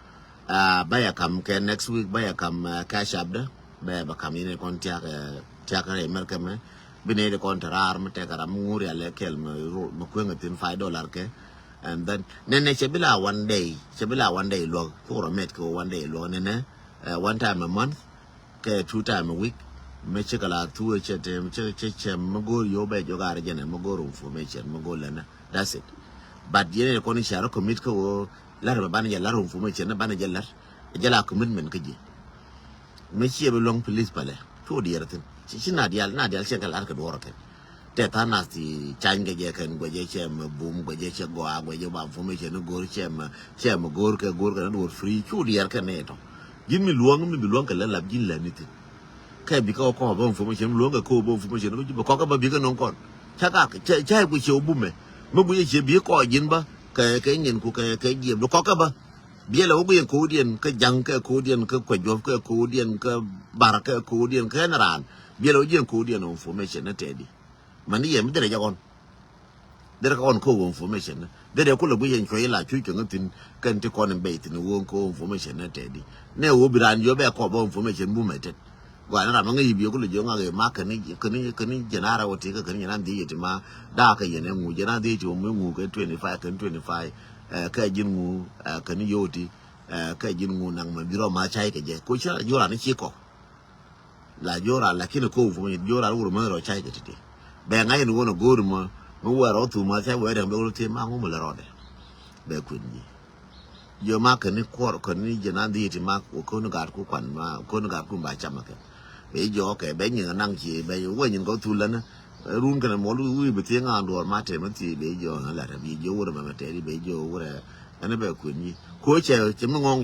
Ah, bä yɛ kam kɛ next week, bä yɛ kam, ah, Cash App dä. Bä yɛ bä kam yɛn kɔn tiak, eh, tiak rɛy Mɛrkɛ mɛ. Bi nɛy di kɔn te raar mi tɛk ram mi ŋuri alɛ kɛl mi ro, mi kueŋ thin five dollar kɛ. And then nɛnɛ cɛ bi la one day, cɛ bi la one day luɔk. Thurɔ mɛt kɛ one day luɔk nɛnɛ, eh, one time a month. Kɛ two time a week. Mi cikɛ la thuu cɛ te, cɛ, cɛ, cɛ mi go̱o̱r yo̱o̱ bɛ jɔk ar jɛnɛ mi go̱o̱r information mi go̱o̱r lɛnɛ. That's it. But yɛn yɛ kɔn i̱ car commit kä ɣöö lar bɛ banɛ jɛ lar information ni banɛ jɛ lar. Jɛ la commitment kä ji̱. Mi ciɛ bi luɔ̱ŋ police palɛ. Cu diɛɛr thin. Ci, ci na dial, na dial cɛ kɛ lar kɛ duɔrɔ kɛn. Tɛ tha̱a̱ŋ nath ti cany kɛ jɛ kɛn guɛcɛ cɛ mɛ bum guɛcɛ cɛ gɔaa guɛcɛ ba information ni go̱o̱r cɛ mɛ, cɛ mɛ go̱o̱r kɛ go̱o̱r kɛ ni duɔr free cu diɛɛr kɛn ni tɔ. Ji̱n mi luɔ̱ŋ mi bi luɔ̱ŋ kɛ lɛ lap ji̱n lɛ ni thin. Kɛ bikɛ kɔk bä information luɔ̱ŋ kɛ kɔk bä information bä kɔk bä bikɛ nɔŋ kɔn. Ca ka ca ca ku ciɛ bumɛ. Mɛ guiɛ ciɛ bi kɔk ji̱n bä kɛ kɛ nyin ku kɛ kɛ jiɛ bi kɔk bä. Biɛlɛ wä guiɛ kɔk diɛn kɛ jaŋ kɛ kɔk diɛn kɛ kuɛ juɔp kɛ kɔk diɛn kɛ bar kɛ kɔk diɛn kɛ nɛ raan. Biɛlɛ wä jiɛn kɔk diɛn information ni tɛdi. Mani yɛ mi derɛ jɛ kɔn. Derɛ kɔn ko wä information ni derɛ kulɛ gui yɛn cuɛ ila cuc kɛ ŋä thin kɛn ti kɔn in bɛy thin wä ko information ni tɛdi. Nɛ wä bi ran yɔ bɛ kɔ bä information bu mɛ tet. Gua ni ram ŋä yibi kulɛ jɔ ŋa kɛ ma kɛn kɛn kɛn jɛn ara wä ti kɛ kɛn jɛn an dhi yɛ ti ma da kɛ yɛn ŋu jɛn an dhi yɛ ti wä mi ŋu kɛ twenty five kɛn twenty five. Kɛ jin ŋu kɛn yɔ ti kɛ jin ŋu naŋ mɛ bi rɔ ma cay kɛ jɛ ko cɛ jɔ ran ci kɔ. La jora lakini ko fu mi jora wuro mɛ rɔ cay kɛ titi. Bɛ ŋa̱c ni won a go̱o̱ri mɔ mi wɛr ɔ thum a cay wɛr dɛŋ bɛ wuro ti ma ŋu mi lɛ rɔdɛ. Bɛ kui̱n ji. Jo ma kɛn ni kuɔr kɛn ni jɛ na dhiiti ma kɛ ni gaat ku kuan ma kɛ ni gaat ku ba cam kɛ. Bɛ jɔ kɛ bɛ nyin naŋ ci bɛ wɛ nyin kɛ thul lɛ ni. Run kɛn mɔl wi̱i̱ bi thieŋ an duɔr ma tɛm mi thieŋ bɛ jɔ na lat bi jɔ wuro mɛ mɛ tɛri bɛ jɔ wuro. Ɛn bɛ kui̱n ji. Ko cɛ cɛ mi ŋɔŋ